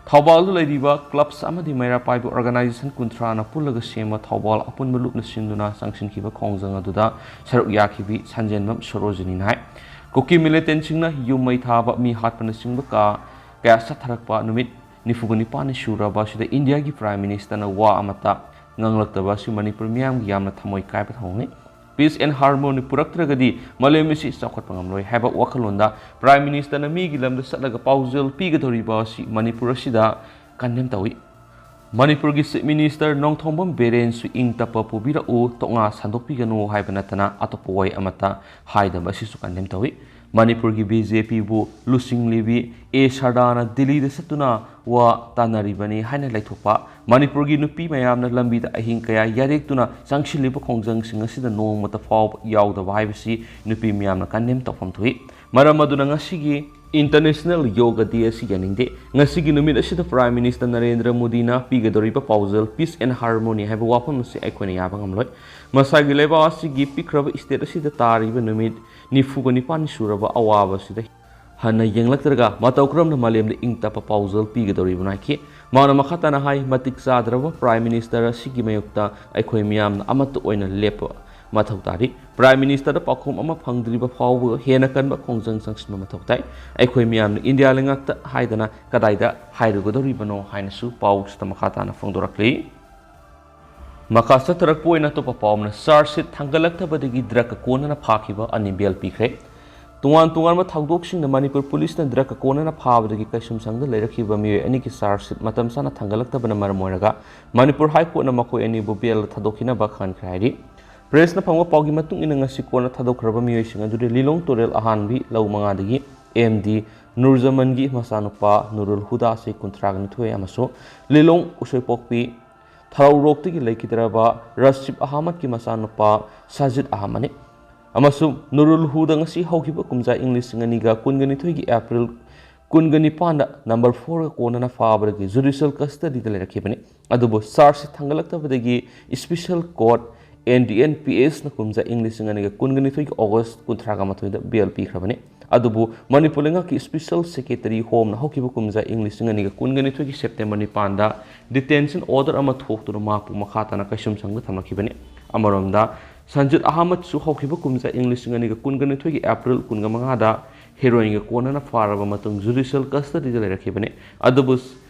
ꯊꯧꯕꯥꯜꯗ ꯂꯩꯔꯤꯕ ꯀ꯭ꯂꯕꯁ ꯑꯃꯗꯤ ꯃꯩꯔꯥ ꯄꯥꯏꯕꯤ ꯑꯣꯔꯒꯅꯥꯏꯖꯦꯁꯟ ꯀꯨꯟꯊ꯭ꯔꯥꯅ ꯄꯨꯜꯂꯒ ꯁꯦꯝꯕ ꯊꯧꯕꯥꯜ ꯑꯄꯨꯟꯕ ꯂꯨꯞꯅ ꯁꯤꯟꯗꯨꯅ ꯆꯪꯁꯤꯟꯈꯤꯕ ꯈꯣꯡꯖꯪ ꯑꯗꯨꯗ ꯁꯔꯨꯛ ꯌꯥꯈꯤꯕꯤ ꯁꯟꯖꯦꯟꯕꯝ ꯁꯣꯔꯣꯖꯤꯅꯤꯅ ꯍꯥꯏ꯫ ꯀꯨꯀꯤ ꯃꯤꯂꯤꯇꯦꯟꯁꯤꯡꯅ ꯌꯨꯝ ꯃꯩ ꯊꯥꯕ, ꯃꯤ ꯍꯥꯠꯄꯅꯆꯤꯡꯕ ꯀ-, ꯀꯌꯥ ꯆꯠꯊꯔꯛꯄ ꯅꯨꯃꯤꯠ ꯅꯤꯐꯨꯒ ꯅꯤꯄꯥꯟꯅꯤ ꯁꯨꯔꯕ ꯑꯁꯤꯗ ꯏꯟꯗꯤꯌꯥꯒꯤ ꯄ꯭ꯔꯥꯏꯝ ꯃꯤꯅꯤꯁꯇꯔꯅ ꯋꯥ ꯑꯃꯠꯇ ꯉꯥꯡꯂꯛꯇꯕ ꯑꯁꯤ ꯃꯅꯤꯄꯨꯔ ꯃꯤꯌꯥꯝꯒꯤ ꯌꯥꯝꯅ ꯊꯃꯣꯏ ꯀꯥꯏꯕ ꯊꯧꯑꯣꯡꯅꯤ꯫ Peace and harmony ꯄꯨꯔꯛꯇ꯭ꯔꯒꯗꯤ ꯃꯥꯂꯦꯝ ꯑꯁꯤ ꯆꯥꯎꯈꯠꯄ ꯉꯝꯂꯣꯏ ꯍꯥꯏꯕ ꯋꯥꯈꯜꯂꯣꯟꯗ Prime Ministerꯅ ꯃꯤꯒꯤ ꯂꯝꯗ ꯆꯠꯂꯒ ꯄꯥꯎꯖꯦꯜ ꯄꯤꯒꯗꯧꯔꯤꯕ ꯑꯁꯤ ꯃꯅꯤꯄꯨꯔ ꯑꯁꯤꯗ condemn ꯇꯧꯏ꯫ ꯃꯅꯤꯄꯨꯔꯒꯤ Chief Minister ꯅꯣꯡꯊꯣꯝꯕꯝ ꯕꯤꯔꯦꯟꯁꯨ ꯏꯪ ꯇꯞꯄ ꯄꯨꯕꯤꯔꯛꯎ, ꯇꯣꯛꯉꯥ ꯁꯟꯗꯣꯛꯄꯤꯒꯅꯨ ꯍꯥꯏꯕ ꯅꯠꯇꯅ ꯑꯇꯣꯞꯄ ꯋꯥꯍꯩ ꯑꯃꯠꯇ ꯍꯥꯏꯗꯕ ꯑꯁꯤꯁꯨ condemn ꯇꯧꯏ꯫ ꯃꯅꯤꯄꯨꯔꯒꯤ BJPꯕꯨ ꯂꯨꯆꯤꯡꯂꯤꯕꯤ ꯑꯦ ꯁꯔꯗꯥꯅ ꯗꯤꯜꯂꯤꯗ ꯆꯠꯇꯨꯅ ꯋꯥ ꯇꯥꯅꯔꯤꯕꯅꯤ ꯍꯥꯏꯅ ꯂꯩꯊꯣꯛꯄ, ꯃꯅꯤꯄꯨꯔꯒꯤ ꯅꯨꯄꯤ ꯃꯌꯥꯝꯅ ꯂꯝꯕꯤꯗ ꯑꯍꯤꯡ ꯀꯌꯥ ꯌꯥꯔꯦꯛꯇꯨꯅ ꯆꯪꯁꯤꯜꯂꯤꯕ ꯈꯣꯡꯖꯪꯁꯤꯡ ꯑꯁꯤꯗ ꯅꯣꯡꯃꯇ ꯐꯥꯎꯕ ꯌꯥꯎꯗꯕ ꯍꯥꯏꯕꯁꯤ ꯅꯨꯄꯤ ꯃꯌꯥꯝꯅ condemn ꯇꯧꯐꯝ ꯊꯣꯛꯏ꯫ ꯃꯔꯝ ꯑꯗꯨꯅ ꯉꯁꯤꯒꯤ International Yoga Day ꯑꯁꯤ ꯌꯥꯅꯤꯡꯗꯦ꯫ ꯉꯁꯤꯒꯤ ꯅꯨꯃꯤꯠ ꯑꯁꯤꯗ Prime Minister ꯅꯔꯦꯟꯗ꯭ꯔ ꯃꯣꯗꯤꯅ ꯄꯤꯒꯗꯧꯔꯤꯕ ꯄꯥꯎꯖꯦꯜ Peace and Harmony ꯍꯥꯏꯕ ꯋꯥꯐꯝ ꯑꯁꯤ ꯑꯩꯈꯣꯏꯅ ꯌꯥꯕ ꯉꯝꯂꯣꯏ꯫ ꯃꯁꯥꯒꯤ ꯂꯩꯕꯥꯛ ꯑꯁꯤꯒꯤ ꯄꯤꯛꯈ꯭ꯔꯕ state ꯑꯁꯤꯗ ꯇꯥꯔꯤꯕ ꯅꯨꯃꯤꯠ ꯅꯤꯐꯨꯒ ꯅꯤꯄꯥꯟ ꯁꯨꯔꯕ ꯑꯋꯥꯕ ꯑꯁꯤꯗ ꯍꯟꯅ ꯌꯦꯡꯂꯛꯇ꯭ꯔꯒ ꯃꯇꯧ ꯀꯔꯝꯅ ꯃꯥꯂꯦꯝꯗ ꯏꯪ ꯇꯞꯄ ꯄꯥꯎꯖꯦꯜ ꯄꯤꯒꯗꯧꯔꯤꯕꯅꯣ ꯍꯥꯏꯈꯤ꯫ ꯃꯥꯅ ꯃꯈꯥ ꯇꯥꯅ ꯍꯥꯏ, ꯃꯇꯤꯛ ꯆꯥꯗ꯭ꯔꯕ Prime Minister ꯑꯁꯤꯒꯤ ꯃꯥꯌꯣꯛꯇ ꯑꯩꯈꯣꯏ ꯃꯤꯌꯥꯝꯅ ꯑꯃꯠꯇ ꯑꯣꯏꯅ ꯂꯦꯞꯄ ꯃꯊꯧ ꯇꯥꯔꯤ꯫ Prime Ministerꯗ ꯄꯥꯎꯈꯨꯝ ꯑꯃ ꯐꯪꯗ꯭ꯔꯤꯕ ꯐꯥꯎꯕ ꯍꯦꯟꯅ ꯀꯟꯕ ꯈꯣꯡꯖꯪ ꯆꯪꯁꯤꯟꯕ ꯃꯊꯧ ꯇꯥꯏ꯫ ꯑꯩꯈꯣꯏ ꯃꯤꯌꯥꯝꯅ ꯏꯟꯗꯤꯌꯥ ꯂꯩꯉꯥꯛꯇ ꯍꯥꯏꯗꯅ ꯀꯗꯥꯏꯗ ꯍꯥꯏꯔꯨꯒꯗꯧꯔꯤꯕꯅꯣ ꯍꯥꯏꯅꯁꯨ ꯄꯥꯎꯁꯤꯗ ꯃꯈꯥ ꯇꯥꯅ ꯐꯣꯡꯗꯣꯔꯛꯂꯤ꯫ ꯃꯈꯥ ꯆꯠꯊꯔꯛꯄ ꯑꯣꯏꯅ ꯑꯇꯣꯞꯄ ꯄꯥꯎ ꯑꯃꯅ, charge sheet ꯊꯥꯡꯒꯠꯂꯛꯇꯕꯗꯒꯤ drugꯀ ꯀꯣꯟꯅꯅ ꯐꯥꯈꯤꯕ ꯑꯅꯤ bail ꯄꯤꯈ꯭ꯔꯦ꯫ ꯇꯣꯉꯥꯟ ꯇꯣꯉꯥꯟꯕ ꯊꯧꯗꯣꯛꯁꯤꯡꯗ ꯃꯅꯤꯄꯨꯔ ꯄꯨꯂꯤꯁꯅ drugꯀ ꯀꯣꯟꯅꯅ ꯐꯥꯕꯗꯒꯤ ꯀꯩꯁꯨꯝꯁꯪꯗ ꯂꯩꯔꯛꯈꯤꯕ ꯃꯤꯑꯣꯏ ꯑꯅꯤꯒꯤ charge sheet ꯃꯇꯝ ꯆꯥꯅ ꯊꯥꯡꯒꯠꯂꯛꯇꯕꯅ ꯃꯔꯝ ꯑꯣꯏꯔꯒ ꯃꯅꯤꯄꯨꯔ High Courtꯅ ꯃꯈꯣꯏ ꯑꯅꯤꯕꯨ bailꯗ ꯊꯥꯗꯣꯛꯈꯤꯅꯕ ꯈꯟꯈ꯭ꯔꯦ ꯍꯥꯏꯔꯤ꯫ Pressꯅ ꯐꯪꯕ ꯄꯥꯎꯒꯤ ꯃꯇꯨꯡ ꯏꯟꯅ ꯉꯁꯤ ꯀꯣꯟꯅ ꯊꯥꯗꯣꯛꯈ꯭ꯔꯕ ꯃꯤꯑꯣꯏꯁꯤꯡ ꯑꯗꯨꯗꯤ ꯂꯤꯂꯣꯡ ꯇꯨꯔꯦꯜ ꯑꯍꯥꯟꯕꯤ ꯂꯧ ꯃꯉꯥꯗꯒꯤ ꯑꯦꯝ ꯗꯤ ꯅꯨꯔꯖꯃꯟꯒꯤ ꯃꯆꯥꯅꯨꯄꯥ ꯅꯨꯔꯨꯜ ꯍꯨꯗꯥ ꯆꯍꯤ ꯀꯨꯟꯊ꯭ꯔꯥꯒ ꯅꯤꯊꯣꯏ ꯑꯃꯁꯨꯡ ꯂꯤꯂꯣꯡ ꯎꯁꯣꯏꯄꯣꯛꯄꯤ ꯊꯔꯧꯔꯣꯛꯇꯒꯤ ꯂꯩꯈꯤꯗ꯭ꯔꯕ ꯔꯁꯤꯞ ꯑꯍꯃꯗꯀꯤ ꯃꯆꯥꯅꯨꯄꯥ ꯁꯥꯖꯤꯗ ꯑꯍꯃꯗꯅꯤ꯫ ꯑꯃꯁꯨꯡ ꯅꯨꯔꯨꯜ ꯍꯨꯗ ꯉꯁꯤ ꯍꯧꯈꯤꯕ ꯀꯨꯝꯖꯥ ꯏꯪ ꯂꯤꯁꯤꯡ ꯑꯅꯤꯒ ꯀꯨꯟꯒ ꯅꯤꯊꯣꯏꯒꯤ April ꯀꯨꯟꯒ ꯅꯤꯄꯥꯟꯗ number fourꯒ ꯀꯣꯟꯅꯅ ꯐꯥꯕꯗꯒꯤ judicial custodyꯗ ꯂꯩꯔꯛꯈꯤꯕꯅꯤ꯫ ꯑꯗꯨꯕꯨ charge sheet ꯊꯥꯡꯒꯠꯂꯛꯇꯕꯗꯒꯤ special court N D N P Sꯅ ꯀꯨꯝꯖꯥ ꯏꯪ ꯂꯤꯁꯤꯡ ꯑꯅꯤꯒ ꯀꯨꯟꯒ ꯅꯤꯊꯣꯏꯒꯤ August ꯀꯨꯟꯊ꯭ꯔꯥꯒ ꯃꯥꯊꯣꯏꯗ bail ꯄꯤꯈ꯭ꯔꯕꯅꯤ꯫ ꯑꯗꯨꯕꯨ ꯃꯅꯤꯄꯨꯔ ꯂꯩꯉꯥꯛꯀꯤ special secretary homeꯅ ꯍꯧꯈꯤꯕ ꯀꯨꯝꯖꯥ ꯏꯪ ꯂꯤꯁꯤꯡ ꯑꯅꯤꯒ ꯀꯨꯟꯒ ꯅꯤꯊꯣꯏꯒꯤ September ꯅꯤꯄꯥꯟꯗ detention order ꯑꯃ ꯊꯣꯛꯇꯨꯅ ꯃꯍꯥꯛꯄꯨ ꯃꯈꯥ ꯇꯥꯅ ꯀꯩꯁꯨꯝꯁꯪꯗ ꯊꯝꯂꯛꯈꯤꯕꯅꯤ꯫ ꯑꯃꯔꯣꯝꯗ, ꯁꯟꯖꯤꯠ ꯑꯍꯃꯗꯁꯨ ꯍꯧꯈꯤꯕ ꯀꯨꯝꯖꯥ ꯏꯪ ꯂꯤꯁꯤꯡ ꯑꯅꯤꯒ ꯀꯨꯟꯒ ꯅꯤꯊꯣꯏꯒꯤ April ꯀꯨꯟꯒ ꯃꯉꯥꯗ heroinꯒ ꯀꯣꯟꯅꯅ ꯐꯥꯔꯕ ꯃꯇꯨꯡ judicial custodyꯗ ꯂꯩꯔꯛꯈꯤꯕꯅꯤ꯫ ꯑꯗꯨꯕꯨ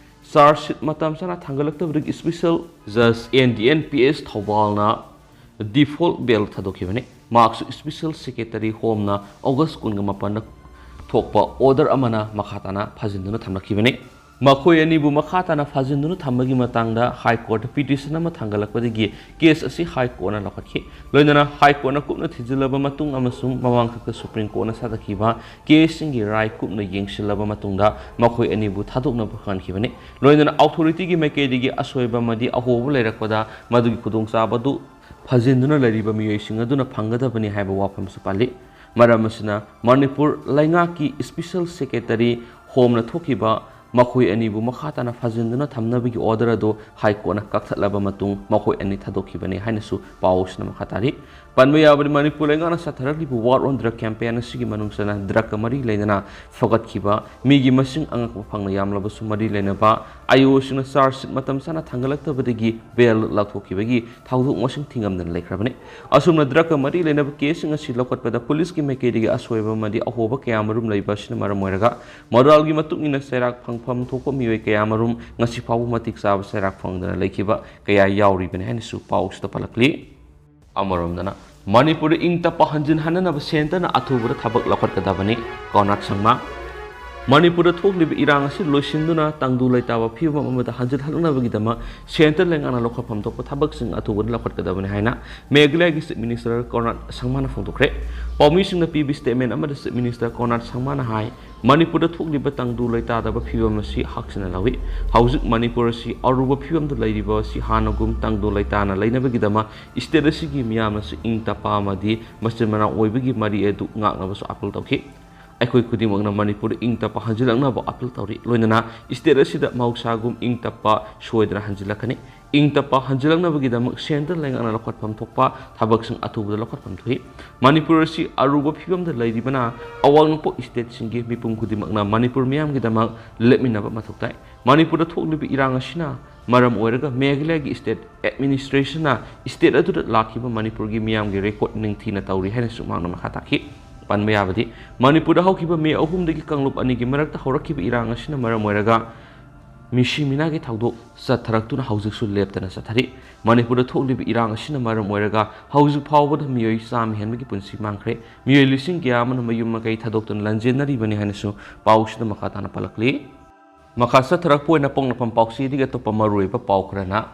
charge sheet ꯃꯇꯝ ꯆꯥꯅ ꯊꯥꯡꯒꯠꯂꯛꯇꯕꯗꯒꯤ special judge N D N P S ꯊꯧꯕꯥꯜꯅ default bail ꯊꯥꯗꯣꯛꯈꯤꯕꯅꯤ꯫ ꯃꯍꯥꯛꯁꯨ Special Secretary Homeꯅ August ꯀꯨꯟꯒ ꯃꯥꯄꯟꯗ ꯊꯣꯛꯄ order ꯑꯃꯅ ꯃꯈꯥ ꯇꯥꯅ ꯐꯥꯖꯤꯟꯗꯨꯅ ꯊꯝꯂꯛꯈꯤꯕꯅꯤ꯫ ꯃꯈꯣꯏ ꯑꯅꯤꯕꯨ ꯃꯈꯥ ꯇꯥꯅ ꯐꯥꯖꯤꯟꯗꯨꯅ ꯊꯝꯕꯒꯤ ꯃꯇꯥꯡꯗ High Courtꯇ petition ꯑꯃ ꯊꯥꯡꯒꯠꯂꯛꯄꯗꯒꯤ case ꯑꯁꯤ High Courtꯅ ꯂꯧꯈꯠꯈꯤ꯫ ꯂꯣꯏꯅꯅ High Courtꯅ ꯀꯨꯞꯅ ꯊꯤꯖꯤꯜꯂꯕ ꯃꯇꯨꯡ ꯑꯃꯁꯨꯡ ꯃꯃꯥꯡ ꯊꯛꯇ Supreme Courtꯅ ꯁꯥꯗꯈꯤꯕ caseꯁꯤꯡꯒꯤ ꯔꯥꯏ ꯀꯨꯞꯅ ꯌꯦꯡꯁꯤꯜꯂꯕ ꯃꯇꯨꯡꯗ ꯃꯈꯣꯏ ꯑꯅꯤꯕꯨ ꯊꯥꯗꯣꯛꯅꯕ ꯈꯪꯍꯟꯈꯤꯕꯅꯤ꯫ ꯂꯣꯏꯅꯅ authorityꯒꯤ ꯃꯥꯏꯀꯩꯗꯒꯤ ꯑꯁꯣꯏꯕ ꯑꯃꯗꯤ ꯑꯍꯣꯕ ꯂꯩꯔꯛꯄꯗ ꯃꯗꯨꯒꯤ ꯈꯨꯗꯣꯡꯆꯥꯕꯗꯨ ꯐꯥꯖꯤꯟꯗꯨꯅ ꯂꯩꯔꯤꯕ ꯃꯤꯑꯣꯏꯁꯤꯡ ꯑꯗꯨꯅ ꯐꯪꯒꯗꯕꯅꯤ ꯍꯥꯏꯕ ꯋꯥꯐꯝꯁꯨ ꯄꯜꯂꯤ꯫ ꯃꯔꯝ ꯑꯁꯤꯅ ꯃꯅꯤꯄꯨꯔ ꯂꯩꯉꯥꯛꯀꯤ Special Secretary Homeꯅ ꯊꯣꯛꯈꯤꯕ ꯃꯈꯣꯏ ꯑꯅꯤꯕꯨ ꯃꯈꯥ ꯇꯥꯅ ꯐꯥꯖꯤꯟꯗꯨꯅ ꯊꯝꯅꯕꯒꯤ order ꯑꯗꯨ High Courtꯅ ꯀꯛꯊꯠꯂꯕ ꯃꯇꯨꯡ ꯃꯈꯣꯏ ꯑꯅꯤ ꯊꯥꯗꯣꯛꯈꯤꯕꯅꯤ ꯍꯥꯏꯅꯁꯨ ꯄꯥꯎ ꯑꯁꯤꯅ ꯃꯈꯥ ꯇꯥꯔꯤ꯫ ꯄꯟꯕ ꯌꯥꯕꯗꯤ, ꯃꯅꯤꯄꯨꯔ ꯂꯩꯉꯥꯛꯅ ꯆꯠꯊꯔꯛꯂꯤꯕ War on Drug campaign ꯑꯁꯤꯒꯤ ꯃꯅꯨꯡ ꯆꯟꯅ drugꯀ ꯃꯔꯤ ꯂꯩꯅꯅ ꯐꯒꯠꯈꯤꯕ ꯃꯤꯒꯤ ꯃꯁꯤꯡ ꯑꯉꯛꯄ ꯐꯪꯅ ꯌꯥꯝꯂꯕꯁꯨ ꯃꯔꯤ ꯂꯩꯅꯕ IOꯁꯤꯡꯅ charge sheet ꯃꯇꯝ ꯆꯥꯅ ꯊꯥꯡꯒꯠꯂꯛꯇꯕꯗꯒꯤ bail ꯂꯧꯊꯣꯛꯈꯤꯕꯒꯤ ꯊꯧꯗꯣꯛ ꯃꯁꯤꯡ ꯊꯤꯉꯝꯗꯅ ꯂꯩꯈ꯭ꯔꯕꯅꯤ꯫ ꯑꯁꯨꯝꯅ drugꯀ ꯃꯔꯤ ꯂꯩꯅꯕ caseꯁꯤꯡ ꯑꯁꯤ ꯂꯧꯈꯠꯄꯗ policeꯀꯤ ꯃꯥꯏꯀꯩꯗꯒꯤ ꯑꯁꯣꯏꯕ ꯑꯃꯗꯤ ꯑꯍꯣꯕ ꯀꯌꯥꯃꯔꯨꯝ ꯂꯩꯕ ꯑꯁꯤꯅ ꯃꯔꯝ ꯑꯣꯏꯔꯒ ꯃꯔꯥꯜꯒꯤ ꯃꯇꯨꯡ ꯏꯟꯅ ꯆꯩꯔꯥꯛ ꯐꯪꯐꯝ ꯊꯣꯛꯄ ꯃꯤꯑꯣꯏ ꯀꯌꯥꯃꯔꯨꯝ ꯉꯁꯤ ꯐꯥꯎꯕ ꯃꯇꯤꯛ ꯆꯥꯕ ꯆꯩꯔꯥꯛ ꯐꯪꯗꯅ ꯂꯩꯈꯤꯕ ꯀꯌꯥ ꯌꯥꯎꯔꯤꯕꯅꯤ ꯍꯥꯏꯅꯁꯨ ꯄꯥꯎꯁꯤꯗ ꯄꯜꯂꯛꯂꯤ꯫ ꯑꯃꯔꯣꯝꯗꯅ ꯃꯅꯤꯄꯨꯔꯗ ꯏꯪ ꯇꯞꯄ ꯍꯟꯖꯤꯟꯍꯟꯅꯅꯕ centreꯅ ꯑꯊꯨꯕꯗ ꯊꯕꯛ ꯂꯧꯈꯠꯀꯗꯕꯅꯤ, ꯀꯣꯅꯥꯔꯗ ꯁꯪꯃꯥ꯫ ꯃꯅꯤꯄꯨꯔꯗ ꯊꯣꯛꯂꯤꯕ ꯏꯔꯥꯡ ꯑꯁꯤ ꯂꯣꯏꯁꯤꯟꯗꯨꯅ ꯇꯪꯗꯨ ꯂꯩꯇꯥꯕ ꯐꯤꯕꯝ ꯑꯃꯗ ꯍꯟꯖꯤꯜꯍꯟꯅꯕꯒꯤꯗꯃꯛ centre ꯂꯩꯉꯥꯛꯅ ꯂꯧꯈꯠꯐꯝ ꯊꯣꯛꯄ ꯊꯕꯛꯁꯤꯡ ꯑꯊꯨꯕꯗ ꯂꯧꯈꯠꯀꯗꯕꯅꯤ ꯍꯥꯏꯅ ꯃꯦꯘꯥꯂꯌꯒꯤ Chief Minister ꯀꯣꯅꯥꯔꯗ ꯁꯪꯃꯥꯅ ꯐꯣꯡꯗꯣꯛꯈ꯭ꯔꯦ꯫ ꯄꯥꯎꯃꯤꯁꯤꯡꯅ ꯄꯤꯕ statement ꯑꯃꯗ Chief Minister ꯀꯣꯅꯥꯔꯗ ꯁꯪꯃꯥꯅ ꯍꯥꯏ, ꯃꯅꯤꯄꯨꯔꯗ ꯊꯣꯛꯂꯤꯕ ꯇꯪꯗꯨ ꯂꯩꯇꯥꯗꯕ ꯐꯤꯕꯝ ꯑꯁꯤ ꯍꯛꯆꯤꯟꯅ ꯂꯧꯏ꯫ ꯍꯧꯖꯤꯛ ꯃꯅꯤꯄꯨꯔ ꯑꯁꯤ ꯑꯔꯨꯕ ꯐꯤꯕꯝꯗ ꯂꯩꯔꯤꯕ ꯑꯁꯤ ꯍꯥꯟꯅꯒꯨꯝ ꯇꯪꯗꯨ ꯂꯩꯇꯥꯅ ꯂꯩꯅꯕꯒꯤꯗꯃꯛ state ꯑꯁꯤꯒꯤ ꯃꯤꯌꯥꯝꯅꯁꯨ ꯏꯪ ꯇꯞꯄ ꯑꯃꯗꯤ ꯃꯆꯤꯟ ꯃꯅꯥꯎ ꯑꯣꯏꯕꯒꯤ ꯃꯔꯤ ꯑꯗꯨ ꯉꯥꯛꯅꯕꯁꯨ appeal ꯇꯧꯈꯤ꯫ ꯑꯩꯈꯣꯏ ꯈꯨꯗꯤꯡꯃꯛꯅ ꯃꯅꯤꯄꯨꯔꯗ ꯏꯪ ꯇꯞꯄ ꯍꯟꯖꯤꯜꯂꯛꯅꯕ appeal ꯇꯧꯔꯤ꯫ ꯂꯣꯏꯅꯅ state ꯑꯁꯤꯗ ꯃꯍꯧꯁꯥꯒꯨꯝ ꯏꯪ ꯇꯞꯄ ꯁꯣꯏꯗꯅ ꯍꯟꯖꯤꯜꯂꯛꯀꯅꯤ꯫ ꯏꯪ ꯇꯞꯄ ꯍꯟꯖꯤꯜꯂꯛꯅꯕꯒꯤꯗꯃꯛ centre ꯂꯩꯉꯥꯛꯅ ꯂꯧꯈꯠꯐꯝ ꯊꯣꯛꯄ ꯊꯕꯛꯁꯤꯡ ꯑꯊꯨꯕꯗ ꯂꯧꯈꯠꯐꯝ ꯊꯣꯛꯏ꯫ ꯃꯅꯤꯄꯨꯔ ꯑꯁꯤ ꯑꯔꯨꯕ ꯐꯤꯕꯝꯗ ꯂꯩꯔꯤꯕꯅ ꯑꯋꯥꯡ ꯅꯣꯡꯄꯣꯛ stateꯁꯤꯡꯒꯤ ꯃꯤꯄꯨꯝ ꯈꯨꯗꯤꯡꯃꯛꯅ ꯃꯅꯤꯄꯨꯔ ꯃꯤꯌꯥꯝꯒꯤꯗꯃꯛ ꯂꯦꯞꯃꯤꯟꯅꯕ ꯃꯊꯧ ꯇꯥꯏ꯫ ꯃꯅꯤꯄꯨꯔꯗ ꯊꯣꯛꯂꯤꯕ ꯏꯔꯥꯡ ꯑꯁꯤꯅ ꯃꯔꯝ ꯑꯣꯏꯔꯒ ꯃꯦꯘꯥꯂꯌꯒꯤ state administrationꯅ state ꯑꯗꯨꯗ ꯂꯥꯛꯈꯤꯕ ꯃꯅꯤꯄꯨꯔꯒꯤ ꯃꯤꯌꯥꯝꯒꯤ record ꯅꯤꯡꯊꯤꯅ ꯇꯧꯔꯤ ꯍꯥꯏꯅꯁꯨ ꯃꯍꯥꯛꯅ ꯃꯈꯥ ꯇꯥꯈꯤ꯫ ꯄꯟꯕ ꯌꯥꯕꯗꯤ, ꯃꯅꯤꯄꯨꯔꯗ ꯍꯧꯈꯤꯕ May ꯑꯍꯨꯝꯗꯒꯤ ꯀꯥꯡꯂꯨꯞ ꯑꯅꯤꯒꯤ ꯃꯔꯛꯇ ꯍꯧꯔꯛꯈꯤꯕ ꯏꯔꯥꯡ ꯑꯁꯤꯅ ꯃꯔꯝ ꯑꯣꯏꯔꯒ ꯃꯤꯁꯤ ꯃꯤꯅꯥꯒꯤ ꯊꯧꯗꯣꯛ ꯆꯠꯊꯔꯛꯇꯨꯅ ꯍꯧꯖꯤꯛꯁꯨ ꯂꯦꯞꯇꯅ ꯆꯠꯊꯔꯤ꯫ ꯃꯅꯤꯄꯨꯔꯗ ꯊꯣꯛꯂꯤꯕ ꯏꯔꯥꯡ ꯑꯁꯤꯅ ꯃꯔꯝ ꯑꯣꯏꯔꯒ ꯍꯧꯖꯤꯛ ꯐꯥꯎꯕꯗ ꯃꯤꯑꯣꯏ ꯆꯥꯝꯃ ꯍꯦꯟꯕꯒꯤ ꯄꯨꯟꯁꯤ ꯃꯥꯡꯈ꯭ꯔꯦ꯫ ꯃꯤꯑꯣꯏ ꯂꯤꯁꯤꯡ ꯀꯌꯥ ꯑꯃꯅ ꯃꯌꯨꯝ ꯃꯀꯩ ꯊꯥꯗꯣꯛꯇꯨꯅ ꯂꯥꯟꯖꯦꯟꯅꯔꯤꯕꯅꯤ ꯍꯥꯏꯅꯁꯨ ꯄꯥꯎꯁꯤꯗ ꯃꯈꯥ ꯇꯥꯅ ꯄꯜꯂꯛꯂꯤ꯫ ꯃꯈꯥ ꯆꯠꯊꯔꯛꯄ ꯑꯣꯏꯅ ꯄꯣꯛꯅꯐꯝ ꯄꯥꯎꯆꯦꯗꯒꯤ ꯑꯇꯣꯞꯄ ꯃꯔꯨꯑꯣꯏꯕ ꯄꯥꯎ ꯈꯔꯅ,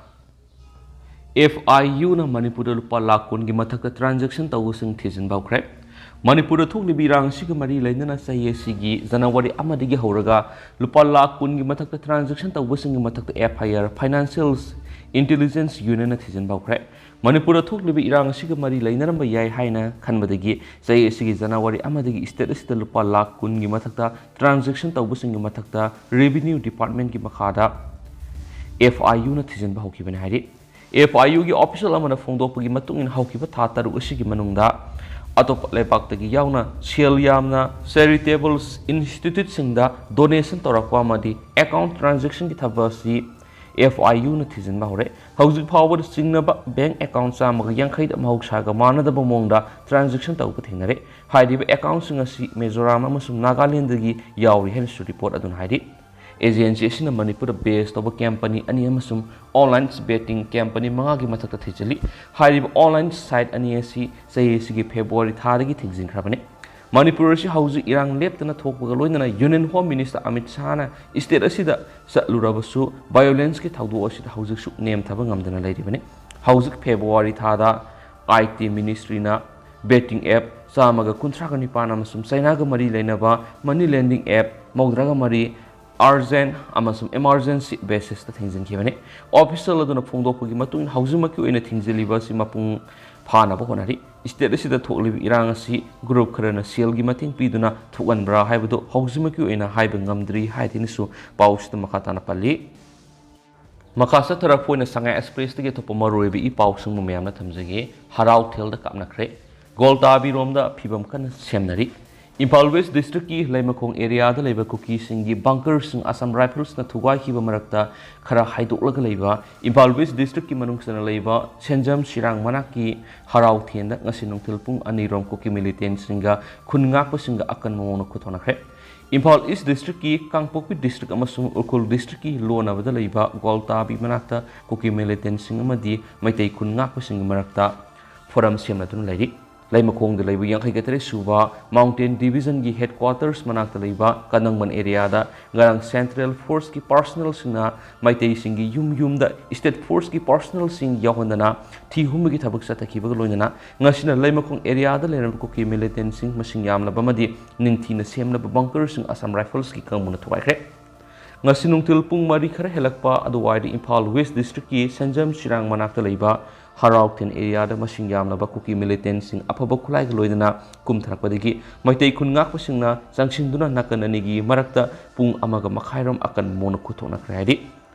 ꯑꯦꯐ ꯑꯥꯏ ꯌꯨꯅ ꯃꯅꯤꯄꯨꯔꯗ ꯂꯨꯄꯥ ꯂꯥꯈ ꯀꯨꯟꯒꯤ ꯃꯊꯛꯇ transaction ꯇꯧꯕꯁꯤꯡ ꯊꯤꯖꯤꯟꯕ ꯍꯧꯈ꯭ꯔꯦ꯫ ꯃꯅꯤꯄꯨꯔꯗ ꯊꯣꯛꯂꯤꯕ ꯏꯔꯥꯡ ꯑꯁꯤꯒ ꯃꯔꯤ ꯂꯩꯅꯅ ꯆꯍꯤ ꯑꯁꯤꯒꯤ ꯖꯅꯋꯥꯔꯤ ꯑꯃꯗꯒꯤ ꯍꯧꯔꯒ ꯂꯨꯄꯥ ꯂꯥꯈ ꯀꯨꯟꯒꯤ ꯃꯊꯛꯇ transaction ꯇꯧꯕꯁꯤꯡꯒꯤ ꯃꯊꯛꯇ F I R Financial Intelligence Unitꯅ ꯊꯤꯖꯤꯟꯕ ꯍꯧꯈ꯭ꯔꯦ꯫ ꯃꯅꯤꯄꯨꯔꯗ ꯊꯣꯛꯂꯤꯕ ꯏꯔꯥꯡ ꯑꯁꯤꯒ ꯃꯔꯤ ꯂꯩꯅꯔꯝꯕ ꯌꯥꯏ ꯍꯥꯏꯅ ꯈꯟꯕꯗꯒꯤ ꯆꯍꯤ ꯑꯁꯤꯒꯤ ꯖꯅꯋꯥꯔꯤ ꯑꯃꯗꯒꯤ state ꯑꯁꯤꯗ ꯂꯨꯄꯥ ꯂꯥꯈ ꯀꯨꯟꯒꯤ ꯃꯊꯛꯇ transaction ꯇꯧꯕꯁꯤꯡꯒꯤ ꯃꯊꯛꯇ Revenue Departmentꯀꯤ ꯃꯈꯥꯗ F I Uꯅ ꯊꯤꯖꯤꯟꯕ ꯍꯧꯈꯤꯕꯅꯤ ꯍꯥꯏꯔꯤ꯫ F I Uꯒꯤ official ꯑꯃꯅ ꯐꯣꯡꯗꯣꯛꯄꯒꯤ ꯃꯇꯨꯡ ꯏꯟꯅ ꯍꯧꯈꯤꯕ ꯊꯥ ꯇꯔꯨꯛ ꯑꯁꯤꯒꯤ ꯃꯅꯨꯡꯗ ꯑꯇꯣꯞꯄ ꯂꯩꯕꯥꯛꯇꯒꯤ ꯌꯥꯎꯅ ꯁꯦꯜ ꯌꯥꯝꯅ charitable instituteꯁꯤꯡꯗ donation ꯇꯧꯔꯛꯄ ꯑꯃꯗꯤ account transactionꯒꯤ ꯊꯕꯛ ꯑꯁꯤ F I Uꯅ ꯊꯤꯖꯤꯟꯕ ꯍꯧꯔꯦ꯫ ꯍꯧꯖꯤꯛ ꯐꯥꯎꯕꯗ ꯆꯤꯡꯅꯕ bank account ꯆꯥꯝꯃꯒ ꯌꯥꯡꯈꯩꯗ ꯃꯍꯧꯁꯥꯒ ꯃꯥꯟꯅꯗꯕ ꯃꯑꯣꯡꯗ transaction ꯇꯧꯕ ꯊꯦꯡꯅꯔꯦ꯫ ꯍꯥꯏꯔꯤꯕ accountꯁꯤꯡ ꯑꯁꯤ ꯃꯤꯖꯣꯔꯥꯝ ꯑꯃꯁꯨꯡ ꯅꯥꯒꯥꯂꯦꯟꯗꯒꯤ ꯌꯥꯎꯔꯤ ꯍꯥꯏꯅꯁꯨ report ꯑꯗꯨꯅ ꯍꯥꯏꯔꯤ꯫ Agency ꯑꯁꯤꯅ ꯃꯅꯤꯄꯨꯔꯗ base ꯇꯧꯕ company ꯑꯅꯤ ꯑꯃꯁꯨꯡ online betting company ꯃꯉꯥꯒꯤ ꯃꯊꯛꯇ ꯊꯤꯖꯤꯜꯂꯤ꯫ ꯍꯥꯏꯔꯤꯕ online site ꯑꯅꯤ ꯑꯁꯤ ꯆꯍꯤ ꯑꯁꯤꯒꯤ February ꯊꯥꯗꯒꯤ ꯊꯤꯡꯖꯤꯟꯈ꯭ꯔꯕꯅꯤ꯫ ꯃꯅꯤꯄꯨꯔ ꯑꯁꯤ ꯍꯧꯖꯤꯛ ꯏꯔꯥꯡ ꯂꯦꯞꯇꯅ ꯊꯣꯛꯄꯒ ꯂꯣꯏꯅꯅ Union Home Minister Amit ꯁꯥꯍꯅ state ꯑꯁꯤꯗ ꯆꯠꯂꯨꯔꯕꯁꯨ violenceꯀꯤ ꯊꯧꯗꯣꯛ ꯑꯁꯤꯗ ꯍꯧꯖꯤꯛꯁꯨ ꯅꯦꯝꯊꯕ ꯉꯝꯗꯅ ꯂꯩꯔꯤꯕꯅꯤ꯫ ꯍꯧꯖꯤꯛ February ꯊꯥꯗ I T ministryꯅ betting app ꯆꯥꯝꯃꯒ ꯀꯨꯟꯊ꯭ꯔꯥꯒ ꯅꯤꯄꯥꯟ ꯑꯃꯁꯨꯡ ꯆꯩꯅꯥꯒ ꯃꯔꯤ ꯂꯩꯅꯕ money lending app ꯃꯧꯗ꯭ꯔꯥꯒ ꯃꯔꯤ urgent ꯑꯃꯁꯨꯡ emergency basisꯇ ꯊꯤꯡꯖꯤꯟꯈꯤꯕꯅꯤ꯫ Official ꯑꯗꯨꯅ ꯐꯣꯡꯗꯣꯛꯄꯒꯤ ꯃꯇꯨꯡ ꯏꯟꯅ ꯍꯧꯖꯤꯛꯃꯛꯀꯤ ꯑꯣꯏꯅ ꯊꯤꯡꯖꯤꯜꯂꯤꯕ ꯑꯁꯤ ꯃꯄꯨꯡ ꯐꯥꯅꯕ ꯍꯣꯠꯅꯔꯤ꯫ State ꯑꯁꯤꯗ ꯊꯣꯛꯂꯤꯕ ꯏꯔꯥꯡ ꯑꯁꯤ group ꯈꯔꯅ ꯁꯦꯜꯒꯤ ꯃꯇꯦꯡ ꯄꯤꯗꯨꯅ ꯊꯣꯛꯍꯟꯕ꯭ꯔꯥ ꯍꯥꯏꯕꯗꯨ ꯍꯧꯖꯤꯛꯃꯛꯀꯤ ꯑꯣꯏꯅ ꯍꯥꯏꯕ ꯉꯝꯗ꯭ꯔꯤ ꯍꯥꯏꯗꯨꯅꯁꯨ ꯄꯥꯎꯁꯤꯗ ꯃꯈꯥ ꯇꯥꯅ ꯄꯜꯂꯤ꯫ ꯃꯈꯥ ꯆꯠꯊꯔꯛꯄ ꯑꯣꯏꯅ ꯁꯉꯥꯏ Expressꯇꯒꯤ ꯑꯇꯣꯞꯄ ꯃꯔꯨꯑꯣꯏꯕ ꯏ ꯄꯥꯎꯁꯤꯡꯕꯨ ꯃꯌꯥꯝꯅ ꯊꯝꯖꯒꯦ꯫ ꯍꯔꯥꯎꯊꯦꯜꯗ ꯀꯥꯞꯅꯈ꯭ꯔꯦ꯫ ꯒꯣꯜꯇꯥꯕꯤꯔꯣꯝꯗ ꯐꯤꯕꯝ ꯀꯟꯅ ꯁꯦꯝꯅꯔꯤ꯫ ꯏꯝꯐꯥꯜ West Districtꯀꯤ ꯂꯩꯃꯈꯣꯡ areaꯗ ꯂꯩꯕ ꯀꯨꯀꯤꯁꯤꯡꯒꯤ bunkerꯁꯤꯡ Assam Riflesꯅ ꯊꯨꯒꯥꯏꯈꯤꯕ ꯃꯔꯛꯇ ꯈꯔ ꯍꯥꯏꯗꯣꯛꯂꯒ ꯂꯩꯕ ꯏꯝꯐꯥꯜ West Districtꯀꯤ ꯃꯅꯨꯡ ꯆꯟꯅ ꯂꯩꯕ ꯁꯦꯟꯖꯝ, ꯁꯤꯔꯥꯡ ꯃꯅꯥꯛꯀꯤ ꯍꯔꯥꯎꯊꯦꯟꯗ ꯉꯁꯤ ꯅꯨꯡꯊꯤꯜ ꯄꯨꯡ ꯑꯅꯤꯔꯣꯝ ꯀꯨꯀꯤ militantꯁꯤꯡꯒ ꯈꯨꯟ ꯉꯥꯛꯄꯁꯤꯡꯒ ꯑꯀꯟꯕ ꯃꯑꯣꯡꯗ ꯈꯨꯠꯊꯣꯛꯅꯈ꯭ꯔꯦ꯫ ꯏꯝꯐꯥꯜ ꯏꯁ ꯗꯤꯁꯇ꯭ꯔꯤꯛꯀꯤ ꯀꯥꯡꯄꯣꯛꯄꯤ ꯗꯤꯁꯇ꯭ꯔꯤꯛ ꯑꯃꯁꯨꯡ ꯎꯈ꯭ꯔꯨꯜ ꯗꯤꯁꯇ꯭ꯔꯤꯛꯀꯤ ꯂꯣꯟꯅꯕꯗ ꯂꯩꯕ ꯒ꯭ꯋꯥꯜꯇꯥꯕꯤ ꯃꯅꯥꯛꯇ ꯀꯨꯀꯤ ꯃꯤꯂꯤꯇꯦꯟꯁꯤꯡ ꯑꯃꯗꯤ ꯃꯩꯇꯩ ꯈꯨꯟ ꯉꯥꯛꯄꯁꯤꯡꯒꯤ ꯃꯔꯛꯇ ꯐꯣꯔꯝ ꯁꯦꯝꯅꯗꯨꯅ ꯂꯩꯔꯤ꯫ ꯂꯩꯃꯈꯣꯡꯗ ꯂꯩꯕ ꯌꯥꯡꯈꯩꯒ ꯇꯔꯦꯠ ꯁꯨꯕ ꯃꯥꯎꯟꯇꯦꯟ ꯗꯤꯕꯤꯖꯟꯒꯤ ꯍꯦꯗꯀ꯭ꯋꯥꯇꯔꯁ ꯃꯅꯥꯛꯇ ꯂꯩꯕ ꯀꯗꯪꯕꯟ ꯑꯦꯔꯤꯌꯥꯗ ꯉꯔꯥꯡ ꯁꯦꯟꯇ꯭ꯔꯦꯜ ꯐꯣꯔꯁꯀꯤ ꯄꯥꯔꯁꯅꯦꯜꯁꯤꯡꯅ ꯃꯩꯇꯩꯁꯤꯡꯒꯤ ꯌꯨꯝ ꯌꯨꯝꯗ ꯁ꯭ꯇꯦꯠ ꯐꯣꯔꯁꯀꯤ ꯄꯥꯔꯁꯅꯦꯜꯁꯤꯡ ꯌꯥꯎꯍꯟꯗꯅ ꯊꯤ ꯍꯨꯝꯕꯒꯤ ꯊꯕꯛ ꯆꯠꯊꯈꯤꯕꯒ ꯂꯣꯏꯅꯅ ꯉꯁꯤꯅ ꯂꯩꯃꯈꯣꯡ ꯑꯦꯔꯤꯌꯥꯗ ꯂꯩꯔꯝꯕ ꯀꯨꯀꯤ ꯃꯤꯂꯤꯇꯦꯟꯁꯤꯡ ꯃꯁꯤꯡ ꯌꯥꯝꯂꯕ ꯑꯃꯗꯤ ꯅꯤꯡꯊꯤꯅ ꯁꯦꯝꯂꯕ ꯕꯪꯀꯔꯁꯤꯡ ꯑꯁꯥꯝ ꯔꯥꯏꯐꯜꯁꯀꯤ ꯀꯥꯡꯕꯨꯅ ꯊꯨꯒꯥꯏꯈ꯭ꯔꯦ꯫ ꯉꯁꯤ ꯅꯨꯡꯊꯤꯜ ꯄꯨꯡ ꯃꯔꯤ ꯈꯔ ꯍꯦꯜꯂꯛꯄ ꯑꯗꯨꯋꯥꯏꯗ ꯏꯝꯐꯥꯜ ꯋꯦꯁ ꯗꯤꯁꯇ꯭ꯔꯤꯛꯀꯤ ꯁꯦꯟꯖꯝ ꯁꯤꯔꯥꯡ ꯃꯅꯥꯛꯇ ꯂꯩꯕ ꯍꯔꯥꯎꯊꯦꯟ ꯑꯦꯔꯤꯌꯥꯗ ꯃꯁꯤꯡ ꯌꯥꯝꯂꯕ ꯀꯨꯀꯤ ꯃꯤꯂꯤꯇꯦꯟꯁꯤꯡ ꯑꯐꯕ ꯈꯨꯠꯂꯥꯏꯒ ꯂꯣꯏꯅꯅ ꯀꯨꯝꯊꯔꯛꯄꯗꯒꯤ ꯃꯩꯇꯩ ꯈꯨꯟ ꯉꯥꯛꯄꯁꯤꯡꯅ ꯆꯪꯁꯤꯟꯗꯨꯅ ꯅꯥꯀꯟ ꯑꯅꯤꯒꯤ ꯃꯔꯛꯇ ꯄꯨꯡ ꯑꯃꯒ ꯃꯈꯥꯏꯔꯣꯝ ꯑꯀꯟꯕ ꯃꯑꯣꯡꯗ ꯈꯨꯠꯊꯣꯛꯅꯈ꯭ꯔꯦ ꯍꯥꯏꯔꯤ꯫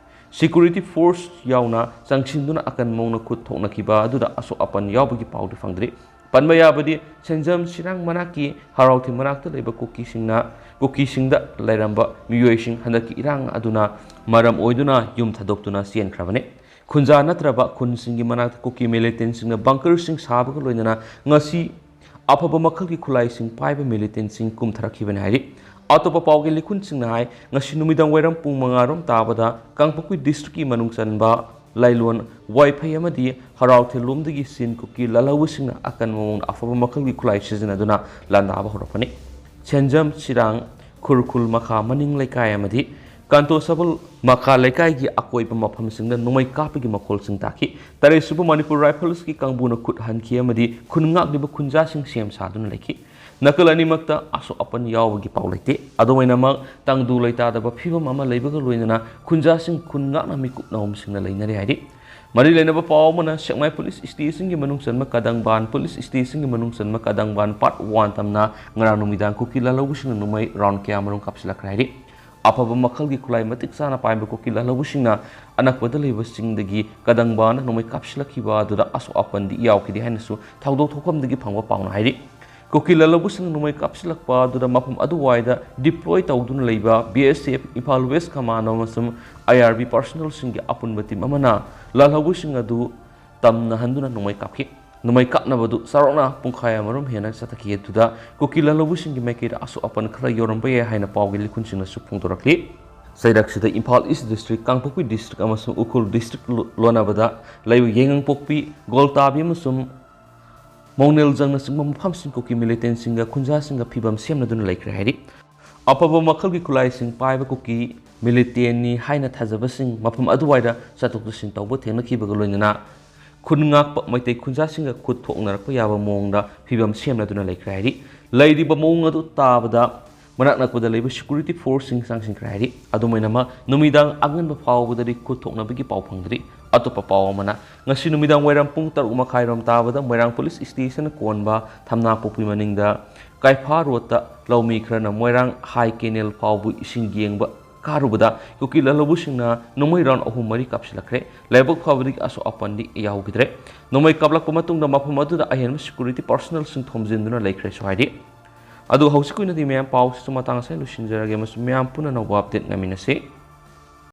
ꯁꯦꯀ꯭ꯌꯨꯔꯤꯇꯤ ꯐꯣꯔꯁ ꯌꯥꯎꯅ ꯆꯪꯁꯤꯟꯗꯨꯅ ꯑꯀꯟꯕ ꯃꯑꯣꯡꯗ ꯈꯨꯠꯊꯣꯛꯅꯈꯤꯕ ꯑꯗꯨꯗ ꯑꯁꯣꯛ ꯑꯄꯟ ꯌꯥꯎꯕꯒꯤ ꯄꯥꯎꯗꯤ ꯐꯪꯗ꯭ꯔꯤ꯫ ꯄꯟꯕ ꯌꯥꯕꯗꯤ, ꯁꯦꯟꯖꯝ ꯁꯤꯔꯥꯡ ꯃꯅꯥꯛꯀꯤ ꯍꯔꯥꯎꯊꯦꯟ ꯃꯅꯥꯛꯇ ꯂꯩꯕ ꯀꯨꯀꯤꯁꯤꯡꯅ, ꯀꯨꯀꯤꯁꯤꯡꯗ ꯂꯩꯔꯝꯕ ꯃꯤꯑꯣꯏꯁꯤꯡ ꯍꯟꯗꯛꯀꯤ ꯏꯔꯥꯡ ꯑꯗꯨꯅ ꯃꯔꯝ ꯑꯣꯏꯗꯨꯅ ꯌꯨꯝ ꯊꯥꯗꯣꯛꯇꯨꯅ ꯆꯦꯟꯈ꯭ꯔꯕꯅꯤ꯫ ꯈꯨꯟꯖꯥ ꯅꯠꯇ꯭ꯔꯕ ꯈꯨꯟꯁꯤꯡꯒꯤ ꯃꯅꯥꯛꯇ ꯀꯨꯀꯤ ꯃꯤꯂꯤꯇꯦꯟꯁꯤꯡꯅ ꯕꯪꯀꯔꯁꯤꯡ ꯁꯥꯕꯒ ꯂꯣꯏꯅꯅ ꯉꯁꯤ ꯑꯐꯕ ꯃꯈꯜꯒꯤ ꯈꯨꯠꯂꯥꯏꯁꯤꯡ ꯄꯥꯏꯕ ꯃꯤꯂꯤꯇꯦꯟꯁꯤꯡ ꯀꯨꯝꯊꯔꯛꯈꯤꯕꯅꯤ ꯍꯥꯏꯔꯤ꯫ ꯑꯇꯣꯞꯄ ꯄꯥꯎꯒꯤ ꯂꯤꯈꯨꯟꯁꯤꯡꯅ ꯍꯥꯏ, ꯉꯁꯤ ꯅꯨꯃꯤꯗꯥꯡ ꯋꯥꯏꯔꯝ ꯄꯨꯡ ꯃꯉꯥ ꯔꯣꯝ ꯇꯥꯕꯗ ꯀꯥꯡꯄꯣꯛꯄꯤ ꯗꯤꯁꯇ꯭ꯔꯤꯛꯀꯤ ꯃꯅꯨꯡ ꯆꯟꯕ ꯂꯥꯏꯂꯣꯟ, ꯋꯥꯏꯐꯩ ꯑꯃꯗꯤ ꯍꯔꯥꯎꯊꯦꯜ ꯂꯣꯝꯗꯒꯤ ꯁꯤꯟ ꯀꯨꯀꯤ ꯂꯥꯜꯍꯧꯕꯁꯤꯡꯅ ꯑꯀꯟꯕ ꯃꯑꯣꯡꯗ ꯑꯐꯕ ꯃꯈꯜꯒꯤ ꯈꯨꯠꯂꯥꯏ ꯁꯤꯖꯤꯟꯅꯗꯨꯅ ꯂꯥꯟꯗꯥꯕ ꯍꯧꯔꯛꯄꯅꯤ꯫ ꯁꯦꯟꯖꯝ, ꯁꯤꯔꯥꯡ, ꯈꯨꯔꯈꯨꯜ ꯃꯈꯥ ꯃꯅꯤꯡ ꯂꯩꯀꯥꯏ ꯑꯃꯗꯤ ꯀꯥꯟꯇꯣꯁꯕꯜ ꯃꯈꯥ ꯂꯩꯀꯥꯏꯒꯤ ꯑꯀꯣꯏꯕ ꯃꯐꯝꯁꯤꯡꯗ ꯅꯣꯡꯃꯩ ꯀꯥꯞꯄꯒꯤ ꯃꯈꯣꯜꯁꯤꯡ ꯇꯥꯈꯤ꯫ ꯇꯔꯦꯠ ꯁꯨꯕ ꯃꯅꯤꯄꯨꯔ ꯔꯥꯏꯐꯜꯁꯀꯤ ꯀꯥꯡꯕꯨꯅ ꯈꯨꯠ ꯍꯟꯈꯤ ꯑꯃꯗꯤ ꯈꯨꯟ ꯉꯥꯛꯂꯤꯕ ꯈꯨꯟꯖꯥꯁꯤꯡ ꯁꯦꯝ ꯁꯥꯗꯨꯅ ꯂꯩꯈꯤ꯫ ꯅꯥꯀꯜ ꯑꯅꯤꯃꯛꯇ ꯑꯁꯣꯛ ꯑꯄꯟ ꯌꯥꯎꯕꯒꯤ ꯄꯥꯎ ꯂꯩꯇꯦ꯫ ꯑꯗꯨꯃꯥꯏꯅꯃꯛ, ꯇꯪꯗꯨ ꯂꯩꯇꯥꯗꯕ ꯐꯤꯕꯝ ꯑꯃ ꯂꯩꯕꯒ ꯂꯣꯏꯅꯅ ꯈꯨꯟꯖꯥꯁꯤꯡ ꯈꯨꯟ ꯉꯥꯛꯅ ꯃꯤꯀꯨꯞ ꯅꯥꯍꯨꯝꯁꯤꯡꯅ ꯂꯩꯅꯔꯦ ꯍꯥꯏꯔꯤ꯫ ꯃꯔꯤ ꯂꯩꯅꯕ ꯄꯥꯎ ꯑꯃꯅ, ꯁꯦꯛꯃꯥꯏ ꯄꯨꯂꯤꯁ ꯁ꯭ꯇꯦꯁꯟꯒꯤ ꯃꯅꯨꯡ ꯆꯟꯕ ꯀꯗꯪꯕꯥꯟ ꯄꯨꯂꯤꯁ ꯁ꯭ꯇꯦꯁꯟꯒꯤ ꯃꯅꯨꯡ ꯆꯟꯕ ꯀꯗꯪꯕꯥꯟ ꯄꯥꯔꯠ ꯋꯥꯟ ꯇꯝꯅ ꯉꯔꯥꯡ ꯅꯨꯃꯤꯗꯥꯡ ꯀꯨꯀꯤ ꯂꯥꯜꯍꯧꯕꯁꯤꯡꯅ ꯅꯣꯡꯃꯩ ꯔꯥꯎꯟ ꯀꯌꯥꯃꯔꯨꯝ ꯀꯥꯞꯁꯤꯜꯂꯛꯈ꯭ꯔꯦ ꯍꯥꯏꯔꯤ꯫ ꯑꯐꯕ ꯃꯈꯜꯒꯤ ꯈꯨꯠꯂꯥꯏ ꯃꯇꯤꯛ ꯆꯥꯅ ꯄꯥꯏꯕ ꯀꯨꯀꯤ ꯂꯥꯜꯍꯧꯕꯁꯤꯡꯅ ꯑꯅꯛꯄꯗ ꯂꯩꯕ ꯆꯤꯡꯗꯒꯤ ꯀꯗꯪꯕꯥꯟꯗ ꯅꯣꯡꯃꯩ ꯀꯥꯞꯁꯤꯜꯂꯛꯈꯤꯕ ꯑꯗꯨꯗ ꯑꯁꯣꯛ ꯑꯄꯟꯗꯤ ꯌꯥꯎꯈꯤꯗꯦ ꯍꯥꯏꯅꯁꯨ ꯊꯧꯗꯣꯛ ꯊꯣꯛꯐꯝꯗꯒꯤ ꯐꯪꯕ ꯄꯥꯎꯅ ꯍꯥꯏꯔꯤ꯫ ꯀꯨꯀꯤ ꯂꯥꯜꯍꯧꯕꯁꯤꯡꯅ ꯅꯣꯡꯃꯩ ꯀꯥꯞꯁꯤꯜꯂꯛꯄ ꯑꯗꯨꯗ ꯃꯐꯝ ꯑꯗꯨꯋꯥꯏꯗ ꯗꯤꯄ꯭ꯂꯣꯏ ꯇꯧꯗꯨꯅ ꯂꯩꯕ ꯕꯤ ꯑꯦꯁ ꯑꯦꯐ, ꯏꯝꯐꯥꯜ ꯋꯦꯁ ꯀꯃꯥꯟꯗꯣ ꯑꯃꯁꯨꯡ ꯑꯥꯏ ꯑꯥꯔ ꯕꯤ ꯄꯥꯔꯁꯅꯦꯜꯁꯤꯡꯒꯤ ꯑꯄꯨꯟꯕ ꯇꯤꯝ ꯑꯃꯅ ꯂꯥꯜꯍꯧꯕꯁꯤꯡ ꯑꯗꯨ ꯇꯝꯅꯍꯟꯗꯨꯅ ꯅꯣꯡꯃꯩ ꯀꯥꯞꯈꯤ꯫ ꯅꯣꯡꯃꯩ ꯀꯥꯞꯅꯕꯗꯨ ꯆꯥꯎꯔꯥꯛꯅ ꯄꯨꯡꯈꯥꯏ ꯑꯃꯔꯣꯝ ꯍꯦꯟꯅ ꯆꯠꯊꯈꯤ꯫ ꯑꯗꯨꯗ ꯀꯨꯀꯤ ꯂꯥꯜꯍꯧꯕꯁꯤꯡꯒꯤ ꯃꯥꯏꯀꯩꯗ ꯑꯁꯣꯛ ꯑꯄꯟ ꯈꯔ ꯌꯥꯎꯔꯝꯕ ꯌꯥꯏ ꯍꯥꯏꯅ ꯄꯥꯎꯒꯤ ꯂꯤꯈꯨꯟꯁꯤꯡꯅꯁꯨ ꯐꯣꯡꯗꯣꯔꯛꯂꯤ꯫ ꯆꯩꯔꯛꯁꯤꯗ ꯏꯝꯐꯥꯜ ꯏꯁ ꯗꯤꯁꯇ꯭ꯔꯤꯛ, ꯀꯥꯡꯄꯣꯛꯄꯤ ꯗꯤꯁꯇ꯭ꯔꯤꯛ ꯑꯃꯁꯨꯡ ꯎꯈ꯭ꯔꯨꯜ ꯗꯤꯁꯇ꯭ꯔꯤꯛ ꯂꯣ-, ꯂꯣꯟꯅꯕꯗ ꯂꯩꯕ ꯌꯥꯏꯉꯪꯄꯣꯛꯄꯤ, ꯒꯣꯜꯇꯥꯕꯤ ꯑꯃꯁꯨꯡ ꯃꯧꯅꯦꯜꯖꯪꯅꯆꯤꯡꯕ ꯃꯐꯝꯁꯤꯡ ꯀꯨꯀꯤ ꯃꯤꯂꯤꯇꯦꯟꯁꯤꯡꯒ ꯈꯨꯟꯖꯥꯁꯤꯡꯒ ꯐꯤꯕꯝ ꯁꯦꯝꯅꯗꯨꯅ ꯂꯩꯈ꯭ꯔꯦ ꯍꯥꯏꯔꯤ꯫ ꯑꯐꯕ ꯃꯈꯜꯒꯤ ꯈꯨꯠꯂꯥꯏꯁꯤꯡ ꯄꯥꯏꯕ ꯀꯨꯀꯤ ꯃꯤꯂꯤꯇꯦꯟꯅꯤ ꯍꯥꯏꯅ ꯊꯥꯖꯕꯁꯤꯡ ꯃꯐꯝ ꯑꯗꯨꯋꯥꯏꯗ ꯆꯠꯊꯣꯛ ꯆꯠꯁꯤꯟ ꯇꯧꯕ ꯊꯦꯡꯅꯈꯤꯕꯒ ꯂꯣꯏꯅꯅ ꯈꯨꯟ ꯉꯥꯛꯄ ꯃꯩꯇꯩ ꯈꯨꯟꯖꯥꯁꯤꯡꯒ ꯈꯨꯠ ꯊꯣꯛꯅꯔꯛꯄ ꯌꯥꯕ ꯃꯑꯣꯡꯗ ꯐꯤꯕꯝ ꯁꯦꯝꯅꯗꯨꯅ ꯂꯩꯈ꯭ꯔꯦ ꯍꯥꯏꯔꯤ꯫ ꯂꯩꯔꯤꯕ ꯃꯑꯣꯡ ꯑꯗꯨ ꯇꯥꯕꯗ ꯃꯅꯥꯛ ꯅꯛꯄꯗ ꯂꯩꯕ ꯁꯦꯀ꯭ꯌꯨꯔꯤꯇꯤ ꯐꯣꯔꯁꯁꯤꯡ ꯆꯪꯁꯤꯟꯈ꯭ꯔꯦ ꯍꯥꯏꯔꯤ꯫ ꯑꯗꯨꯃꯥꯏꯅꯃꯛ ꯅꯨꯃꯤꯗꯥꯡ ꯑꯉꯟꯕ ꯐꯥꯎꯕꯗꯗꯤ ꯈꯨꯠ ꯊꯣꯛꯅꯕꯒꯤ ꯄꯥꯎ ꯐꯪꯗ꯭ꯔꯤ꯫ ꯑꯇꯣꯞꯄ ꯄꯥꯎ ꯑꯃꯅ, ꯉꯁꯤ ꯅꯨꯃꯤꯗꯥꯡ ꯋꯥꯏꯔꯝ ꯄꯨꯡ ꯇꯔꯨꯛ ꯃꯈꯥꯏꯔꯣꯝ ꯇꯥꯕꯗ ꯃꯣꯏꯔꯥꯡ ꯄꯨꯂꯤꯁ ꯁ꯭ꯇꯦꯁꯟ ꯀꯣꯟꯕ ꯊꯝꯅꯥꯄꯣꯛꯄꯤ ꯃꯅꯤꯡꯗ ꯀꯥꯏꯐꯥ ꯔꯣꯗꯇ ꯂꯧꯃꯤ ꯈꯔꯅ ꯃꯣꯏꯔꯥꯡ ꯍꯥꯏ ꯀꯦꯅꯦꯜ ꯐꯥꯎꯕ ꯏꯁꯤꯡ ꯌꯦꯡꯕ ꯀꯥꯔꯨꯕꯗ ꯀꯨꯀꯤ ꯂꯥꯜꯍꯧꯕꯁꯤꯡꯅ ꯅꯣꯡꯃꯩ ꯔꯥꯎꯟ ꯑꯍꯨꯝ ꯃꯔꯤ ꯀꯥꯞꯁꯤꯜꯂꯛꯈ꯭ꯔꯦ꯫ ꯂꯥꯏꯕꯛ ꯐꯕꯗꯒꯤ ꯑꯁꯣꯛ ꯑꯄꯟꯗꯤ ꯌꯥꯎꯈꯤꯗ꯭ꯔꯦ꯫ ꯅꯣꯡꯃꯩ ꯀꯥꯞꯂꯛꯄ ꯃꯇꯨꯡꯗ ꯃꯐꯝ ꯑꯗꯨꯗ ꯑꯍꯦꯟꯕ ꯁꯦꯀ꯭ꯌꯨꯔꯤꯇꯤ ꯄꯥꯔꯁꯣꯅꯦꯜꯁꯤꯡ ꯊꯣꯝꯖꯤꯟꯗꯨꯅ ꯂꯩꯈ꯭ꯔꯦꯁꯨ ꯍꯥꯏꯔꯤ꯫ ꯑꯗꯨ ꯍꯧꯖꯤꯛꯀꯤ ꯑꯣꯏꯅꯗꯤ ꯃꯌꯥꯝ ꯄꯥꯎꯁꯤꯁꯨ ꯃꯇꯥꯡ ꯑꯁꯤꯗ ꯂꯣꯏꯁꯤꯟꯖꯔꯒꯦ ꯑꯃꯁꯨꯡ ꯃꯌꯥꯝ ꯄꯨꯟꯅ ꯑꯅꯧꯕ ꯑꯞꯗꯦꯠ ꯉꯥꯏꯃꯤꯟꯅꯁꯤ꯫